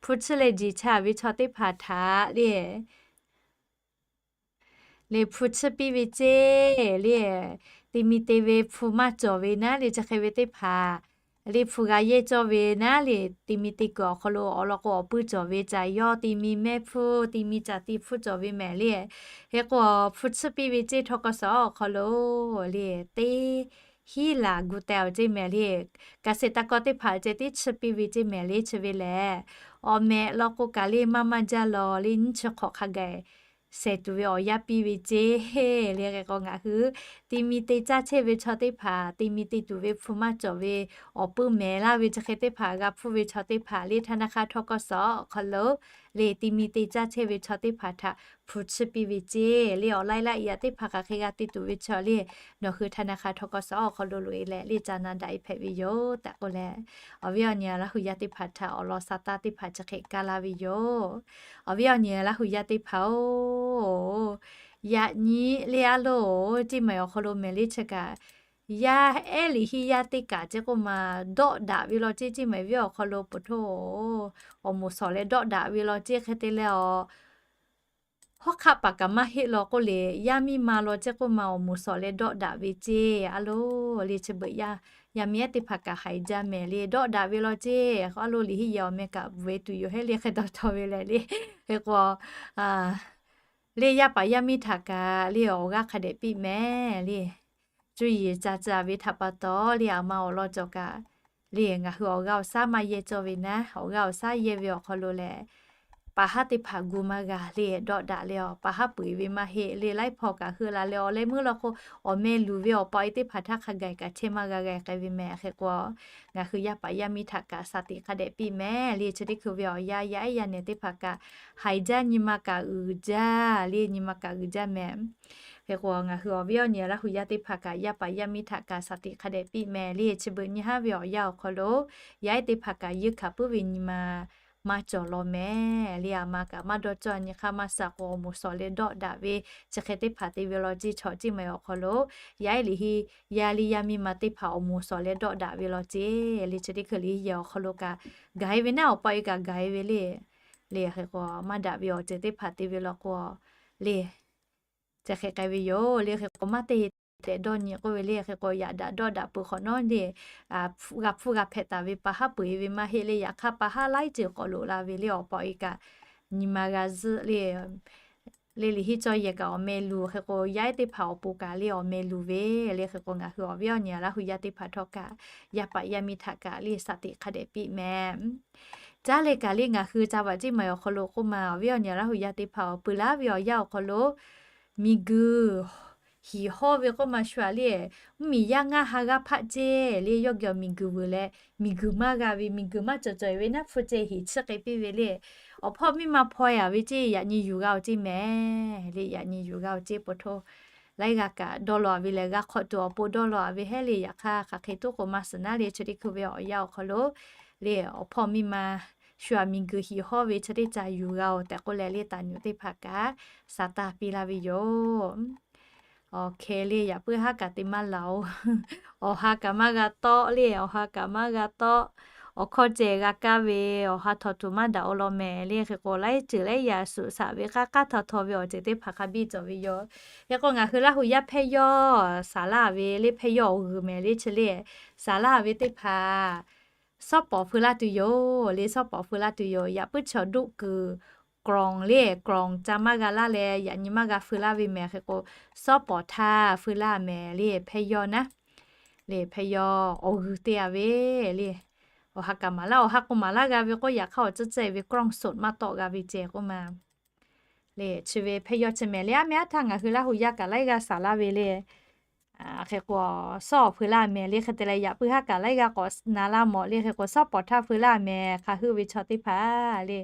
hpu tsuhˇ leh jiˬ cha ve chaw teˇ hpaˍ htaꞈ le le hpu tsuhˇ piˇ ve ceˇ le, te mi te ve hpu maˇ cawˬ ve naˉ le, chi hk'e ve teˇ hpaˍ le hpu g'a yehˇ cawˇ ve naˉ le, te mi te kuiˬ awˬ hk'aw lo awˬ lawn k'o awˬ puiˇ cawˬ ve caˬ yawˇ te mi mehˇ hpfuhˇ, te mi caˬ te hpfuhˇ cawˬ ve mehˍ le. Hk'e k'o hpu tsuhˇ piˇ ve ceˇ ทกส awˬ hk'aw lo le, teˇ hiˉ laˬ gu teh awˬ ceˇ mehˍ le. เกษตรกร teˇ hpaˍ ceh teˇ tsuhˇ piˇ ve ceˇ mehˍ le, chi ve lehˬ awˬ mehꞈ lawn k'o kaꞈ le maˇ maˇ jaˇ law le, nyiˇ chi hk'awꞈ hk'a gaˬ sheh tuˬ ve awˬ yanˇ piˇ ve ceˇ le. Hk'e k'o ngaˬ hui ti mi te caˇ chehˇ ve chaw teˇ hpaˍ, ti mi te tuˬ ve hpu maˇ cawˬ ve awˬ puiˉ mehˍ laˇ ve chi hk'e teˇ hpaˍ g'a hpuˇ ve chaw teˇ hpaˍ le ธนาคาร ทกส awˬ hk'aw lo le ti mi te caˇ chehˇ ve chaw teˇ hpaˍ htaꞈ hpu chiˇ piˇ ve ceˇ le. Awˬ laiˉ laˇ yaꞈ teˇ hpaˍ kaꞈ hk'e g'a te tuˬ ve chaw le, nawˬ hui ธนาคาร ทกส awˬ hk'aw lo loꞈ e leh le ca na daꞈ e hpehꞈ ve yoˬ tehꞈ k'oˆ leh, awˬ viˉ awˬ nyi Laˇ hu yaˇ teˇ hpaˍ htaꞈ awˬ lawn sa taˇ teˇ hpaˍ chi hk'e kaˇ laˇ ve yoˬ. Awˬ viˉ awˬ nyi Laˇ hu yaˇ teˇ hpaˍ-oˬ, yaꞈ nyi le a loˬ, Ciˇ maiˍ awˬ hk'aw lo mehˍ le chi kaꞈ, yaˇ ehˉ liꞈ hiˆ yaˇ teˇ kaꞈ ceˇ k'oˆ ma dawˆ daꞈ ve law ceˇ. Ciˇ maiˍ venˇ awˬ hk'aw lo poˬ htoˇ awˬ moˍ sawˍ leh dawˆ daꞈ ve law ceˇ. Hk'e te leh awˬ hawˉ hk'aˆ paˍ kaꞈ maˇ heˆ law k'oˆ le, yaˇ miˇ ma law ceˇ k'oˆ ma awˬ moˍ sawˍ leh dawˆ daꞈ ve ceˇ a loˬ le. Chi beuꞈ yaˇ miˇ ehˉ teˇ hpaˍ kaꞈ haiˬ jaˇ mehˍ le, dawˆ daꞈ ve law ceˇ. K'o a loˬ liꞈ hiˆ yehˬ awˬ meh kaꞈ bvuhꞈ e tuˬ yoˬ hehˉ le hk'e taw taw ve leh le. Hk'e k'o le yaˇ paˍ yaˇ miˇ htaꞈ kaꞈ le awˬ g'aˇ hk'a dehꞈ piˇ mehˍ le. Cuˇ yiˍ ca ca ve htaꞈ pa taw le aˬ ma awˬ lawn cawˬ kaꞈ le ngaˬ hui awˬ g'aˇ awˬ shaˉ maˇ yehˇ cawˇ ve naˉ, awˬ g'aˇ awˬ shaˉ yehˇ ve awˬ hk'aw lo lehˬ, pa haˉ teˇ hpaˍ gu maˇ g'a le dawˆ daꞈ leh awˬ pa haˉ peu eˬ ve maˇ heˆ le. Laiˉ hpaw kaꞈ hui la leh awˬ leh meuˇ law k'o, awˬ meh luˬ ve awˬ pa awˬ e teˇ hpaˍ htaˇ hk'a gaˬ kaꞈ chehˇ maˇ g'a g'a k'ai ve mehˍ. Hk'e k'o ngaˬ hui yaˇ paˍ yaˇ miˇ htaꞈ kaꞈ shaˍ tiꞈ hk'a dehꞈ piˇ mehˍ le. Chi teˇ hkui ve awˬ yaˇ yaˇ ehˉ yaˇ nehˬ teˇ hpaˍ kaꞈ haiˬ jaˇ, nyi ma kaꞈ uiˍ jaˇ le, nyi ma kaꞈ uiˍ jaˇ mehˍ. Hk'e k'o ngaˬ hui awˬ viˉ awˬ nyi Laˇ hu yaˇ teˇ hpaˍ kaꞈ yaˇ paˍ yaˇ miˇ htaꞈ kaꞈ shaˍ tiꞈ hk'a dehꞈ piˇ mehˍ le. Chi beuꞈ nyi haˉ ve awˬ yanˇ awˬ hk'aw lo yaˇ ehˉ teˇ hpaˍ kaꞈ yeunˇ hkanˍ puiˉ ve nyi ma maˇ cawˬ law mehˍ le. Aˬ ma kaꞈ maˇ dawˇ cawˇ, nyi hk'aˇ maˇ suh k'o awˬ moˍ sawˍ leh dawˆ daꞈ ve chi hk'e teˇ hpaˍ te ve law ceˇ. Chaw Ciˇ maiˍ awˬ hk'aw lo yaˇ ehˉ liꞈ hiˆ yaˇ liˇ yaˇ miˇ ma teˇ hpaˍ awˬ moˍ sawˍ leh dawˆ daꞈ ve law ceˇ le. Chi teˇ hkui liꞈ hiˆ yehˬ awˬ hk'aw lo kaꞈ gaˬ e ve naˉ, awˬ pa awˬ e kaꞈ gaˬ e ve le. Le hk'e k'o maˇ daꞈ ve awˬ ceuˬ teˇ hpaˍ te ve law k'o le chi hk'e k'ai ve yoˬ le. Hk'e k'o maˇ te tehꞈ dawˇ nyi k'oˆ ve le. Hk'e k'o yaꞈ daꞈ dawˇ daꞈ peuˬ hk'awꞈ nawˉ le g'a hpfuhˇ g'a hpehꞈ taˍ ve pa haˉ peu eˬ ve maˇ heˆ le. Yaꞈ hk'aˇ pa haˉ laiˉ ceuˬ k'awꞈ loꞈ la ve le awˬ pa awˬ e kaꞈ nyi ma g'a zuhˆ le. Le liꞈ hiˆ cawˇ yehˬ kaꞈ awˬ meh luˬ, hk'e k'o yaˇ ehˉ teˇ hpaˍ awˬ pon kaꞈ le awˬ meh luˬ ve le. Hk'e k'o ngaˬ hui awˬ viˉ awˬ nyi Laˇ hu yaˇ teˇ hpaˍ htawˇ kaꞈ yaˇ paˍ yaˇ miˇ htaꞈ kaꞈ le shaˍ tiꞈ hk'a dehꞈ piˇ mehˍ. Caˉ leh kaꞈ le ngaˬ hui ca vaꞈ Ciˇ maiˍ awˬ hk'aw lo k'oˆ ma awˬ viˉ awˬ nyi Laˇ hu yaˇ teˇ hpaˍ awˬ pui laˇ ve awˬ yanˇ awˬ hk'aw lo miˬguiˬ hiˍ hawˇ ve k'oˆ ma shu aꞈ le, mvuhˇmiˬ yaˇ ngaˇ ha g'aˇ hpaˆ ceˇ le. Yawˇ geh awˬ miˬguiˬ vuiˬ leh miˬguiˬ maˇ g'a ve, miˬguiˬ maˇ cawˬ cawˬ e ve naˉ hpu ceh hiˍ chiˇ k'ai piˇ ve le. Awˬ hpawˇ miˇ ma hpaw e a ve ceˇ, yaꞈ nyi yuˬ g'a-oˬ ceˇ mehˍ le. Yaꞈ nyi yuˬ g'a-oˬ ceˇ po htoˇ laiˉ g'aˇ kaꞈ dawˇ law a ve lehˬ g'a hk'awꞈ tuˬ awˬ pon dawˇ law a ve hehˉ le. Yaꞈ hk'aˇ hk'aˬ hk'e tuˉ k'o maˇ suhˍ naˉ le. Chi teˇ hkui ve awˬ yanˇ awˬ hk'aw lo le awˬ hpawˇ miˇ ma shu aꞈ miˬguiˬ hiˍ hawˇ ve chi teˇ ca yuˬ g'a-oˬ tehꞈ k'oˆ leh le taˍ nyuꞈ teˇ hpaˍ kaꞈ sa taˇ piˇ laˇ ve yoˬ. Awˬ hkeh le yaꞈ puiˉ haˉ kaꞈ te maˇ laˬ-oˬ. Awˬ ha kaꞈ maˇ g'a tawˆ le, awˬ ha kaꞈ maˇ g'a tawˆ. Awˬ hkawˇ ceh g'a kaˇ ve awˬ ha htawnˍ tuˬ maˇ daꞈ-o law mehˍ le. Hk'e k'o laiˉ ceuˬ laiˉ yaꞈ suhˍ shaꞈ ve k'aˉ k'aˉ htaw htaw ve awˬ ceuˬ teˇ hpaˍ hk'a biˇ cawˬ ve yoˬ. Hk'e k'o ngaˬ hui Laˇ hu yaˇ hpehˇ yawˇ saˍ laˇ ve le, hpehˇ yawˇ awˬ g'uiˬ mehˍ le chi le. Saˍ laˇ ve teˇ hpaˍ sawˉ pawˍ feu laˇ tuˬ yoˬ le, sawˉ pawˍ feu laˇ tuˬ yoˬ. Yaꞈ puiˉ chaw duˆ kuiˬ กล่อง le, กล่อง ca maˇ g'a laˇ leh yaꞈ nyi maˇ g'a feu laˇ ve mehˍ. Hk'e k'o sawˉ pawˍ htaˇ feu laˇ mehˍ le, hpehˇ yawˇ naˉ le, hpehˇ yawˇ awˬ g'uiˬ te a ve le. Awˬ ha kaꞈ maˍ laˇ, awˬ ha k'o maˍ laˇ g'a ve k'o, yaꞈ hk'aˇ awˬ tcuhˉ tcuhˉ e ve กล้องสด maˇ tawˆ g'a ve ceh k'oˆ ma le. Chi ve hpehˇ yawˇ chi mehˍ le. A meh aˉ htaˇ ngaˬ hui Laˇ hu yaˇ kaꞈ laiˉ g'aˇ saˍ laˇ ve le. Hk'e k'o sawˉ awˬ feu laˇ mehˍ le. Hk'e te leh yaꞈ puiˉ haˉ kaꞈ laiˉ g'aˇ k'awꞈ na laˇ mawˬ le. Hk'e k'o sawˉ pawˍ htaˇ feu laˇ mehˍ hk'a huˆ ve chaw teˇ hpaˍ le.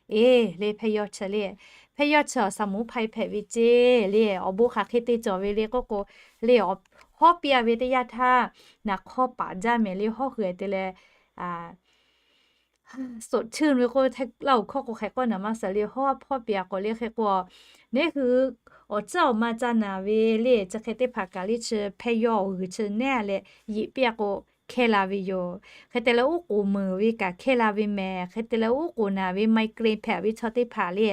E le hpehˇ yawˇ chi le, hpehˇ yawˇ chi awˬ saˍ muˍ hpaw e hpehꞈ ve ceh le. Awˬ bon hk'aˬ hk'e te cawˬ ve le k'oˆ k'o le, hawˉ piˇ a ve teˇ yanˇ htaˇ naˍ hk'awˇ paˍ jaˇ mehˍ le. Hawˉ hui te leh sot chun ve k'o, Laˇ huˍ hkawˇ k'o hk'e k'oˆ naˍ maˇ suhˍ le, hawˉ hawˉ piˇ a k'o le. Hk'e k'o neˉ hui awˬ tcuhˉ awˬ ma ca naˍ ve le, chi hk'e teˇ hpaˍ kaꞈ le chi hpehˇ yawˇ awˬ g'uiˬ chi neˉ a leh yeꞈ piˇ a k'o hkehˇ la ve yoˬ. Hk'e te leh uˉ k'oˍ meunˍ ve kaꞈ hkehˇ la ve mehˍ. Hk'e te leh uˉ k'oˍ naˍ ve ไมเกรน hpehꞈ ve chaw teˇ hpaˍ le,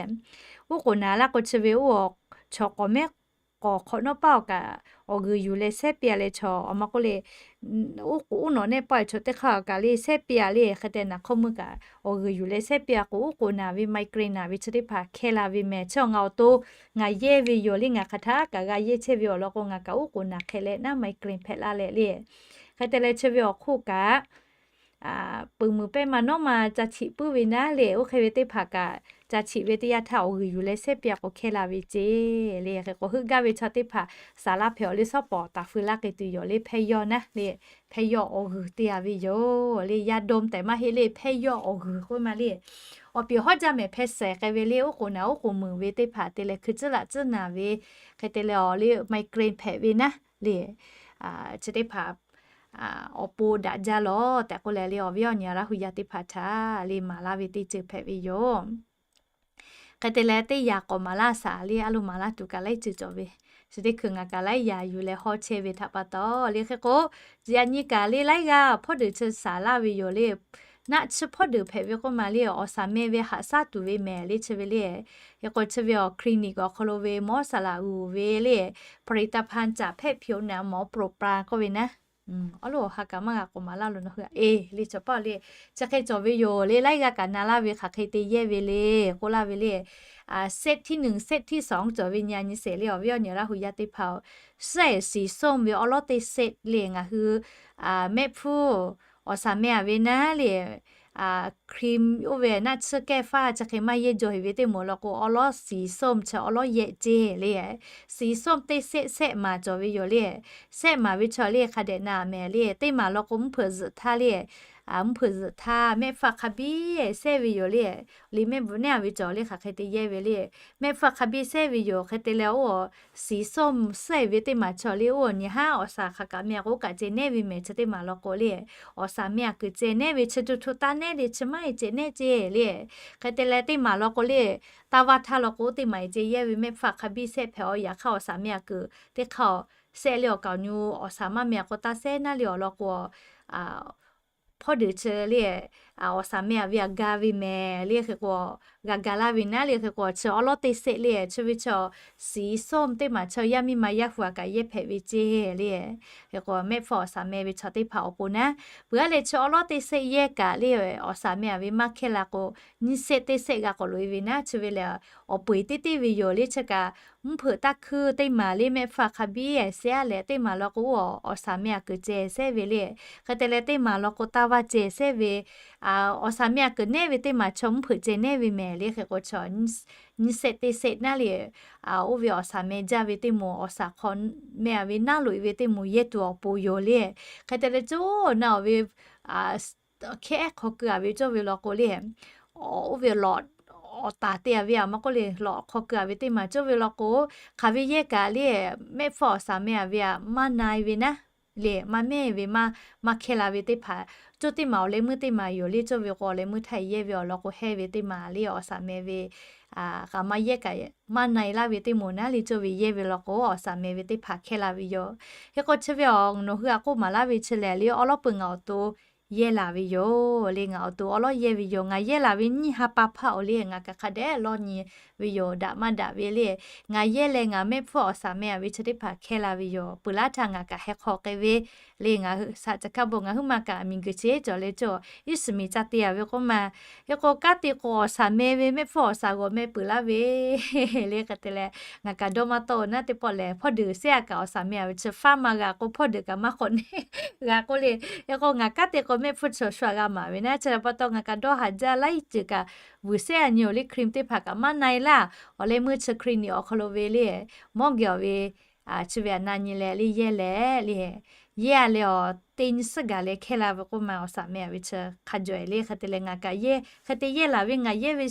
uˉ k'oˍ naˍ laˇ k'o chi ve oˇ chaw k'awꞈ mehˉ k'awꞈ hk'awꞈ nawˉ paˇ awˬ kaꞈ awˬ g'uiˬ yuˬ leh sehˉ piˇ a leh chaw awˬ ma k'oˆ le, uˉ k'oˍ uˉ nawꞈ neˆ paˇ chaw teˇ hk'aˇ kaꞈ le sehˉ piˇ a le. Hk'e te naˍ hk'awˇ meuˇ kaꞈ awˬ g'uiˬ yuˬ leh sehˉ piˇ a k'o, uˉ k'oˍ naˍ ve ไมเกรน naˍ ve chi teˇ hpaˍ hkehˇ la ve mehˍ. Chi ngaˬ awˬ to ngaˬ yehˇ ve yoˬ le. Ngaˬ hk'aˬ htaˇ kaꞈ g'a yehˇ chehˇ ve awˬ lawn k'o, ngaˬ kaꞈ uˉ k'oˍ naˍ hk'e leh naˉ ไมเกรน hpehꞈ laˇ leh le. Hk'e te leh chi ve awˬ hk'oˆ kaꞈ peuˬ muiˬ pehˇ ma nawˉ ma ca htiꞈ puiˉ ve naˉ le. Oˇ hk'e ve teˇ hpaˍ kaꞈ ca chiꞈ ve teˇ yanˇ htaˇ awˬ g'uiˬ yuˬ leh sehˉ piˇ a k'o hkehˇ la ve ceˇ le. Hk'e k'o heuˆ gaˇ ve chaw teˇ hpaˍ saˍ laˇ hpehꞈ awˬ le, shawˉ pawˍ taˍ fui laˇ k'ai tuˬ yoˬ le, hpehˇ yawˇ naˉ le, hpehˇ yawˇ awˬ g'uiˬ te a ve yoˬ le. Yaˇ dawˇ tehꞈ maˇ heˆ le, hpehˇ yawˇ awˬ g'uiˬ k'oˆ ma le. Awˬ piˍ hawˉ jaˇ mehˍ hpehˇ shehˍ k'ai ve le, oˉ k'oˍ naˍ oˉ k'oˍ meuˍ ve teˇ hpaˍ te leh hkui tcuhˉ laꞈ tcuhˉ naˍ ve, hk'e te leh awˬ le migraine hpehꞈ ve naˉ le, chi teˇ hpaˍ awˬ pon daꞈ jaˇ lawˬ tehꞈ k'oˆ leh le, awˬ viˉ awˬ nyi Laˇ hu yaˇ teˇ hpaˍ htaꞈ le maˍ laˇ ve teˇ ceuˬ hpehꞈ ve yoˬ. Hk'e te leh teˇ yanˇ k'awꞈ maˍ laˇ shaˍ le, a lo maˍ laˇ tuˬ kaꞈ laiˉ ceuˬ cawˬ ve, chi teˇ hkui ngaˬ kaꞈ laiˉ yanˇ yuˬ leh hawˉ chehˇ ve htaꞈ pa taw le. Hk'e k'o, yaꞈ nyi kaꞈ le laiˉ g'aˇ hpawˇ deuˬ chi saˍ laˇ ve yoˬ le. Naˆ tsuhˇ hpawˇ deuˬ hpehꞈ ve k'oˆ ma le, awˬ shaˍ meh ve haꞈ shaˉ tuˬ ve mehˍ le chi ve le. Hk'e k'o chi ve awˬ clinic awˬ hk'aw lo ve mawˇ saˍ laꞈ g'uˬ ve le,ผลิตภัณฑ์จากแพทย์ผิวหนัง หมอโปรดปราน k'oˆ ve naˉ. Awˬ lo awˬ ha kaꞈ maˇ g'a k'awꞈ maˍ laˇ lo nawˬ hui a e le cawˬ paˇ le. Chi hk'e cawˬ ve yoˬ le, laiˉ g'aˇ kaꞈ na laˇ ve hk'aˬ hk'e te yehˇ ve le k'oˆ laˇ ve le. เซตที่หนึ่ง เซตที่สอง cawˬ ve nyi a nyi sheˍ le, awˬ viˉ awˬ nyi Laˇ hu yaˇ teˇ hpaˍ-oˬ, เซตสีส้ม ve awˉ lawˉ teˇ เซต le ngaˬ hui mehˆ hpfuhˇ awˬ shaˍ meh a ve naˉ le, cream oˇ ve naˆ tsuhˇ kehˇ faˇ chi hk'e maˇ yehˇ jaw heˍ ve teˇ moˍ law k'o, awˉ lawˉ สีส้ม chi awˉ lawˉ yehˆ ceˇ le. สีส้ม teˇ เซต sehˆ maˍ cawˬ ve yoˬ le. Sehˆ maˍ ve chaw le hk'a dehꞈ na mehˍ le, teˇ maˍ law k'o mvuhˇ hpeuꞈ zuhꞈ htaˇ le, mvuhˇ hpeuꞈ zuhꞈ htaˇ mehˆ hpfuhˇ hk'a biˇ sehˉ ve yoˬ le. Liꞈ mehˆ bvuhꞈ neˉ a ve cawˬ le hk'aˬ hk'e te yehˇ ve le. Mehˆ hpfuhˇ hk'a biˇ sehˉ ve yoˬ. Hk'e te leh oˇ สีส้ม sehˉ ve teˇ maˍ chaw le, oˇ nyi haˉ awˬ shaˍ hk'aˬ kaꞈ meh k'o kaꞈ ceh nehˉ ve mehˍ chi teˇ maˍ law k'o le, awˬ shaˍ meh a kuiˬ ceh nehˉ ve chi tu hto taˇ nehˉ le, chi maˇ e ceh nehˉ ceˇ le. Hk'e te leh teˇ maˍ law k'o le, taˇ vaˇ htaˇ law k'o teˇ maˍ e ceh yehˇ ve mehˆ hpfuhˇ hk'a biˇ sehˉ hpehꞈ a, yaꞈ hk'aˇ awˬ shaˍ meh a kuiˬ teˇ hk'aˇ sehˉ le awˬ kaˍ awˬ nyu awˬ shaˍ maˇ meh a k'o taˇ sehˉ naˉ le awˬ lawn k'o, hpawˇ deuˬ chi le, awˬ shaˍ meh a ve a ga ve mehˍ le hk'e k'o, g'a ga laˇ ve naˉ le hk'e k'o, chi awˉ lawˉ teˇ เซต le chi ve chaw สีส้ม teˇ maˍ chaw yaˇ miˇ ma yaˇ hu a kaꞈ yehˇ hpehꞈ ve ceˇ le. Hk'e k'o mehˆ hpfuhˇ awˬ shaˍ meh ve chaw teˇ hpaˍ awˬ pon naˉ, peuˬ a leh chi awˉ lawˉ teˇ เซต yehˇ kaꞈ le, awˬ shaˍ meh a ve maˇ hkehˇ la k'o, nyiˇ เซต teˇ เซต g'a k'awꞈ loꞈ e ve naˉ chi ve lehˬ, awˬ peu eˬ teˇ teˇ ve yoˬ le. Chi kaꞈ mvuhˇ hpeuꞈ taˇ hkuˇ teˇ maˍ le mehˆ hpfuhˇ hk'a biˇ sehˉ a leh, teˇ maˍ law k'o oˇ awˬ shaˍ meh a kuiˬ ceh sehˉ ve le. Hk'e te leh teˇ maˍ law k'o taˇ vaˇ ceh sehˉ ve, awˬ shaˍ meh a kuiˬ nehˉ ve teˇ maˍ chaw mvuhˇ hpeuꞈ ceh nehˉ ve mehˍ le hk'e k'o, chi nyiˇ เซต teˇ เซต naˉ le, oˇ ve awˬ shaˍ meh jaˇ ve teˇ moˍ, awˬ shaˍ hk'aw meh a ve naˉ loꞈ e ve teˇ moˍ yehˇ tuˬ awˬ pon yoˬ le. Hk'e te leh coˇ na awˬ ve hkehˉ hk'aw keu a ve cawˇ ve law k'o le, oˇ ve lawꞈ awˬ taˍ te a ve a maˇ k'oˆ le, lawꞈ hk'aw keu a ve teˇ maˍ cawˇ ve law k'o, hk'aˬ ve yehˇ kaꞈ le, mehˆ hpfuhˇ awˬ shaˍ meh a ve a maˇ na e ve naˉ le, maˇ mehˇ ve maˇ, maˇ hkehˇ la ve teˇ hpaˍ, coˇ teˇ maˍ awˬ leh meuˇ teˇ maˍ yoˬ le. Cawˇ ve k'o awˬ leh meuˇ htaˇ yehˇ ve awˬ lawn k'o, hehˇ ve teˇ maˍ le awˬ shaˍ meh ve, k'aꞈ maˇ yehˇ kaꞈ maˇ na e laˇ ve teˇ moˍ naˉ le, cawˇ ve yehˇ ve law k'o awˬ shaˍ meh ve teˇ hpaˍ hkehˇ la ve yoˬ. Hk'e k'o chi ve a nawˬ hui a k'oˆ maˍ laˇ ve chi lehˬ le, awˉ lawˉ peuˬ ngaˬ awˬ to yehˇ laˬ ve yoˬ le, ngaˬ awˬ to awˉ lawˉ yehˇ ve yoˬ. Ngaˬ yehˇ laˬ ve nyiˇ ha pa hpaˇ awˬ le ngaˬ kaꞈ hk'a dehꞈ lawˇ nyi ve yoˬ, daꞈ maˇ daꞈ ve le. Ngaˬ yehˇ leh ngaˬ mehˆ hpfuhˇ awˬ shaˍ meh a ve chi teˇ hpaˍ hkehˇ la ve yoˬ. Peuˬ laˇ htaˇ ngaˬ kaꞈ heh hk'aw k'ai ve le, ngaˬ hui shaꞈ ca hkaˇ bon ngaˬ huiˉ ma kaꞈ miˬ guiˬ chi cawˬ leh cawˇ iˉ shiˍ miˬ ca te a ve k'oˆ ma. Hk'e k'o kanˉ te k'o awˬ shaˍ meh ve mehˆ hpfuhˇ awˬ shaˍ g'awˬ meh peuˬ laˇ ve le. Hk'e te leh ngaˬ kaꞈ dawˇ maˇ tawˆ naˉ teˇ pawˆ lehˬ, hpawˇ deuˬ sehˉ a kaꞈ awˬ shaˍ meh a ve chi faˉ maˇ g'a k'o, hpawˇ deuˬ kaꞈ maˇ k'awꞈ nehˉ g'a k'oˆ le. Hk'e k'o ngaˬ kanˉ te k'o mehˆ hpfuhˇ chi shu a g'a maˍ ve naˉ, chi htaꞈ pa taw ngaˬ kaꞈ dawˇ haˍ jaˇ laiˉ ceuˬ kaꞈ vuiˬ sehˉ a nyi awˬ le, cream teˇ hpaˍ kaꞈ maˇ na e laˇ. Awˬ leh meuˇ chi clinic awˬ hk'aw lo ve le, mawˇ geh awˬ ve chi ve a na nyi leh le yehˇ leh le, yehˇ a leh awˬ teˇ nyi suhˉ gaˬ leh hkehˇ la ve k'oˆ ma, awˬ shaˍ meh a ve chi hk'a jawˬ e le. Hk'e te leh ngaˬ kaꞈ yehˇ, hk'e te yehˇ laˬ ve ngaˬ yehˇ ve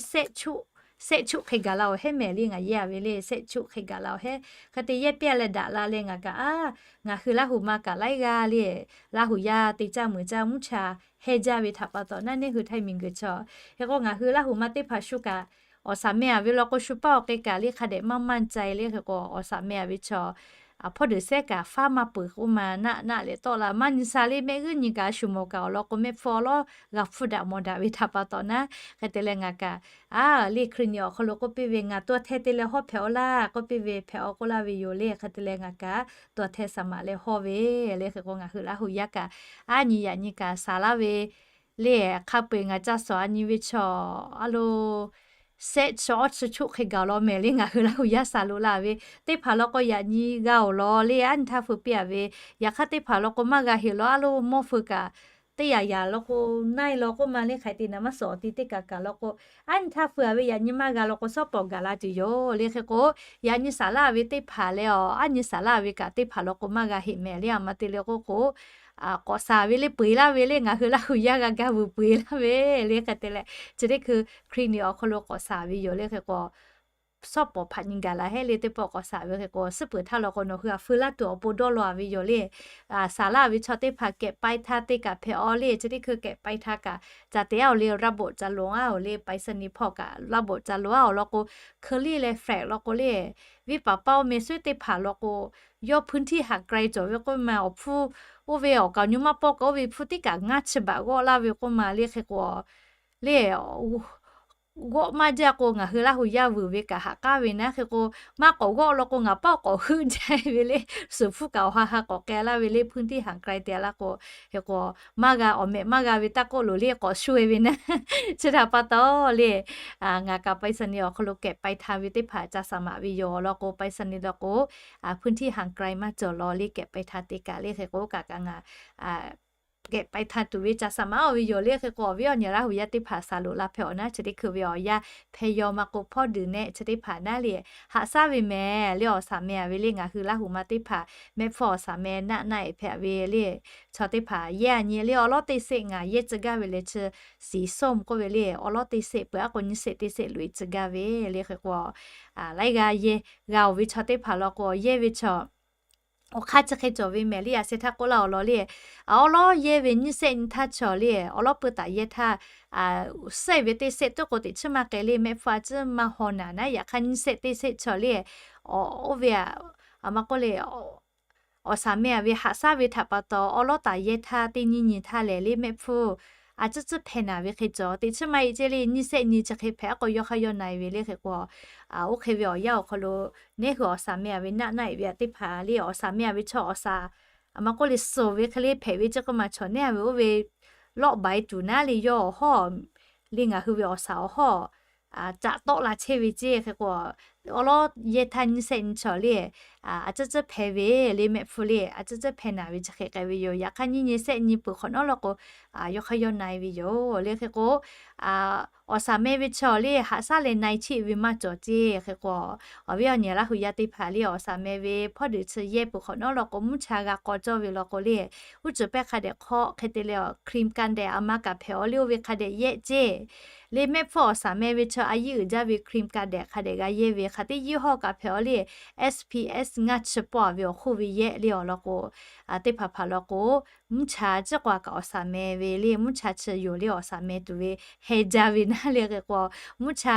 sehˆ chuˆ hk'e gaˬ la awˬ hehˉ mehˍ le, ngaˬ yehˇ a ve le sehˆ chuˆ hk'e gaˬ la awˬ hehˉ. Hk'e te yehˇ piˇ a leh daꞈ la leh ngaˬ kaꞈ a, ngaˬ hui Laˇ huˍ ma kaꞈ laiˉ g'aˇ le, Laˇ huˍ yaˇ te caˇ meuˍ caˇ mvuhˇ cha heh jaˇ ve htaꞈ pa taw naˉ, neˇ hui htaˇ miˬ guiˬ chaw. Hk'e k'o ngaˬ hui Laˇ huˍ ma teˇ hpaˍ shu kaꞈ awˬ shaˍ meh a ve law k'o shu paˇ awˬ k'e kaꞈ le hk'a dehꞈ maˇ maˇ ca e le. Hk'e k'o awˬ shaˍ meh a ve chaw hpawˇ deuˬ sehˉ kaꞈ faˉ maˇ peuˬ k'oˆ ma, naˆ naˆ leh tawˆ la maˇ nyi sha le. Mehˆ g'uˇ nyi kaꞈ a shu mawˬ kaꞈ awˬ lawn k'o mehˆ hpfuhˇ awˉ lawˉ g'a hpfuhˇ daꞈ mawˬ daꞈ ve htaꞈ pa taw naˉ, hk'e te leh ngaˬ kaꞈ a le clinic awˬ hk'aw lo k'oˆ piˇ ve, ngaˬ ตัวแทน te leh hawˉ hpehꞈ-aw laˇ k'oˆ piˇ ve, hpehꞈ-aw k'oˆ laˇ ve yoˬ le. Hk'e te leh ngaˬ kaꞈ ตัวแทน saˍ maꞈ leh hawˉ ve le. Hk'e k'o ngaˬ hui Laˇ huˍ yaˇ kaꞈ a nyi yaꞈ nyi kaꞈ shaˍ laˇ ve le. Hk'a peu-eˬ ngaˬ ca shawˍ a nyi ve chaw a lo sehˆ chi awˇ chi chuˆ hk'e gaˬ law mehˍ le, ngaˬ hui Laˇ huˍ yaˇ shaˍ loꞈ la ve teˇ hpaˍ law k'o yaꞈ nyi g'a-oˬ law le, a nyi htaˇ feu piˇ a ve. Yaꞈ hk'aˇ teˇ hpaˍ law k'o maˇ g'a heꞈ law a lo mawˇ feu kaꞈ teˇ yanˇ yanˇ law k'o, naˆ e law k'oˆ ma le hk'aˬ hk'e te naˍ maˇ suhˍ awˬ ti teˇ kaˬ kaˬ law k'o, aˉ nyi htaˇ feu a ve yaꞈ nyi maˇ g'a law k'o, shawˉ pawˍ gaˬ la tuˬ yoˬ le. Hk'e k'o, yaꞈ nyi saˍ laˇ ve teˇ hpaˍ leh awˬ, aˉ nyi saˍ laˇ ve kaꞈ teˇ hpaˍ law k'o maˇ g'a heˆ mehˍ le. A ma te le k'oˆ k'o, k'awꞈ shaˍ ve le peu eˬ laˇ ve le, ngaˬ hui Laˇ huˍ yaˇ g'a gaˇ vuiˬ peu eˬ laˇ ve le. Hk'e te leh chi teˇ hkui Hkriꞈ yaˇ awˬ hk'aw lo k'awꞈ shaˍ ve yoˬ le. Hk'e k'o, shawˉ pawˍ hpaꞈ nyi gaˬ la heˆ le. Teˇ pawˆ k'awꞈ shaˍ ve hk'e k'o, suhˉ peuˬ htaˇ law k'o nawˬ hui a feu laˇ tuˬ awˬ pon dawˇ law a ve yoˬ le. Saˍ laˇ ve chaw teˇ hpaˍ kehꞈ pai htaˇ te kaꞈ hpehꞈ aw le. Chi teˇ hkui kehꞈ pai htaˇ kaꞈ ca te aˉ oˬ le, ระบบจะหลง aˉ oˬ le, ไปรษณีย์ hpawˇ kaꞈ ระบบจะหลง aˉ oˬ law k'o, hkeu liˇ leh แฟลกซ์ law k'o le, viˉ paˍ paˇ oˇ meh suhˉ teˇ hpaˍ law k'o, yawˇ พื้นที่ห่างไกล cawˬ ve k'oˆ ma awˬ hpfuhˇ, oˇ ve awˬ kaˍ awˬ nyi maˇ pawˆ kaꞈ oˇ ve hpfuhˇ tiˉ kaꞈ ngaˇ chi baꞈ g'awˆ laˇ ve k'oˆ ma le. Hk'e k'o le, g'awˆ maˇ jaˇ k'o ngaˬ hui Laˇ huˍ yaˇ vuiˬ ve kaꞈ haꞈ k'aˉ ve naˉ. Hk'e k'o, maˇ k'awꞈ g'awˆ law k'o ngaˬ paˉ k'awꞈ heuˆ jaˇ ve le. Suhˍ hpfuhˇ kaꞈ awˬ ha ha k'awꞈ k'ai laˇ ve le, พื้นที่ห่างไกล te a laˇ k'o. Hk'e k'o, maˇ g'a awˬ mehꞈ maˇ g'a ve taˇ k'oˆ loˬ le, k'awꞈ shu e ve naˉ. Chi htaꞈ pa taw le, ngaˬ kaꞈ ไปรษณีย์ awˬ hk'aw lo kehꞈ pai htaˇ ve teˇ hpaˍ ca shaˍ maˍ ve yoˬ law k'o, ไปรษณีย์ law k'o, พื้นที่ห่างไกล maˇ cawˬ law le, kehꞈ pai htaˇ te kaꞈ le. Hk'e k'o, oˇ kaꞈ kaꞈ ngaˬ kehꞈ pai htaˇ tuˬ ve ca shaˍ maˍ aw ve yoˬ le. Hk'e k'o, awˬ viˉ awˬ nyi Laˇ huˍ yaˇ teˇ hpaˍ saˍ loꞈ la hpehꞈ awˬ naˉ, chi teˇ hkui ve awˬ yanˇ hpehˇ yaw maˇ k'o hpawˇ duiˬ nehˆ chi teˇ hpaˍ naˉ le, haꞈ shaˉ ve mehˍ le. Awˬ shaˍ meh a ve le, ngaˬ hui Laˇ huˍ ma teˇ hpaˍ mehˆ hpfuhˇ awˬ shaˍ meh naˆ naˆ e hpehꞈ ve le. Chaw teˇ hpaˍ yehˇ a nyi le, awˉ lawˉ teˇ seˆ ngaˬ yehˇ tcuh gaˇ ve le, chi สีส้ม k'oˆ ve le, awˉ lawˉ teˇ seˆ peuˬ aˉ k'o nyiˇ seˆ teˇ seˆ loꞈ e tcuh gaˇ ve le. Hk'e k'o, laiˉ g'aˇ yehˇ g'a oˬ ve chaw teˇ hpaˍ law k'o, yehˇ ve chaw awˬ hk'aˇ chi hk'e cawˬ ve mehˍ le. A sheh htaˇ k'oˆ laˇ awˬ lawn le, awˉ lawˉ yehˇ ve nyiˇ seˆ nyi htaˇ chaw le, awˉ lawˉ peu taˍ yehˇ htaˇ, suhˉ ve teˇ seˆ tuˉ k'o teꞈ chiˉ maˇ k'ai le, mehˆ hpfuhˇ a ciˉ maˇ haw naˍ naˉ. Yaꞈ hk'aˇ nyiˇ seˆ teˇ seˆ chaw le, oˇ ve a, a ma k'oˆ le, awˬ shaˍ meh a ve haꞈ shaˉ ve htaꞈ pa taw, awˉ lawˉ taˍ yehˇ htaˇ teˇ nyiˇ nyi htaˇ lehˬ le, mehˆ hpfuhˇ a ciˉ ciˉ hpehꞈ naˍ ve hk'e cawˬ. Teꞈ chiˉ maˇ e ceˇ le, nyiˇ seˆ nyi chi hk'e hpehꞈ aˉ k'o yawˇ hk'aˇ yawˇ na e ve le. Hk'e k'o, oˇ hk'e ve awˬ yanˇ awˬ hk'aw lo neˉ hui awˬ shaˍ meh a ve naˆ naˆ e ve a teˇ hpaˍ le, awˬ shaˍ meh a ve chaw awˬ shaˍ a ma k'oˆ le, suhˍ ve hk'e le hpehꞈ ve ceˇ k'oˆ ma, chaw neˉ a ve oˇ ve lawˆ baiˍ tuˬ naˉ le, yawˇ awˬ hawˉ le ngaˬ hui ve awˬ shaˍ awˬ hawˉ caꞈ tawˆ la chehˇ ve ceˇ. Hk'e k'o, awˉ lawˉ yehˇ htaˇ nyiˇ seˆ nyi chaw le, a ciˉ ciˉ hpehꞈ ve le, mehˆ hpfuhˇ le a ciˉ ciˉ hpehꞈ naˍ ve chi hk'e k'ai ve yoˬ. Yaꞈ hk'aˇ nyiˇ nyi seˆ nyi peuˬ hk'awꞈ nawˉ law k'o, yawˇ hk'aˇ yawˇ na e ve yoˬ le. Hk'e k'o, awˬ shaˍ meh ve chaw le haꞈ shaˉ leh na e cheˆ ve maˇ cawˬ ceˇ. Hk'e k'o, awˬ viˉ awˬ nyi Laˇ huˍ yaˇ teˇ hpaˍ le awˬ shaˍ meh ve hpawˇ duiˬ chi yehˇ peuˬ hk'awꞈ nawˉ law k'o, mvuhˇ cha g'a k'aw cawˇ ve law k'o le, uˉ cuˬ pehˇ hk'a dehꞈ hk'aw hk'e te leh, ครีมกันแดด a ma kaꞈ hpehꞈ aw le, oˇ ve hk'a dehꞈ yehˇ ceˇ le. Mehˆ hpfuhˇ awˬ shaˍ meh ve chaw a yiˉ uiˍ jaˇ ve ครีมกันแดด hk'a dehꞈ g'a yehˇ ve, hk'aˬ teˇ ยี่ห้อ kaꞈ hpehꞈ aw le, SPF ngaˇ chi pawˆ a ve awˬ hk'oˆ ve yehˇ le awˬ lawn k'o, teˇ hpaˍ hpaˍ law k'o, mvuhˇ cha ciˉ k'o a kaꞈ awˬ shaˍ meh ve le, mvuhˇ cha chi yoˬ le awˬ shaˍ meh tuˬ ve heh jaˇ ve naˉ le. Hk'e k'o, mvuhˇ cha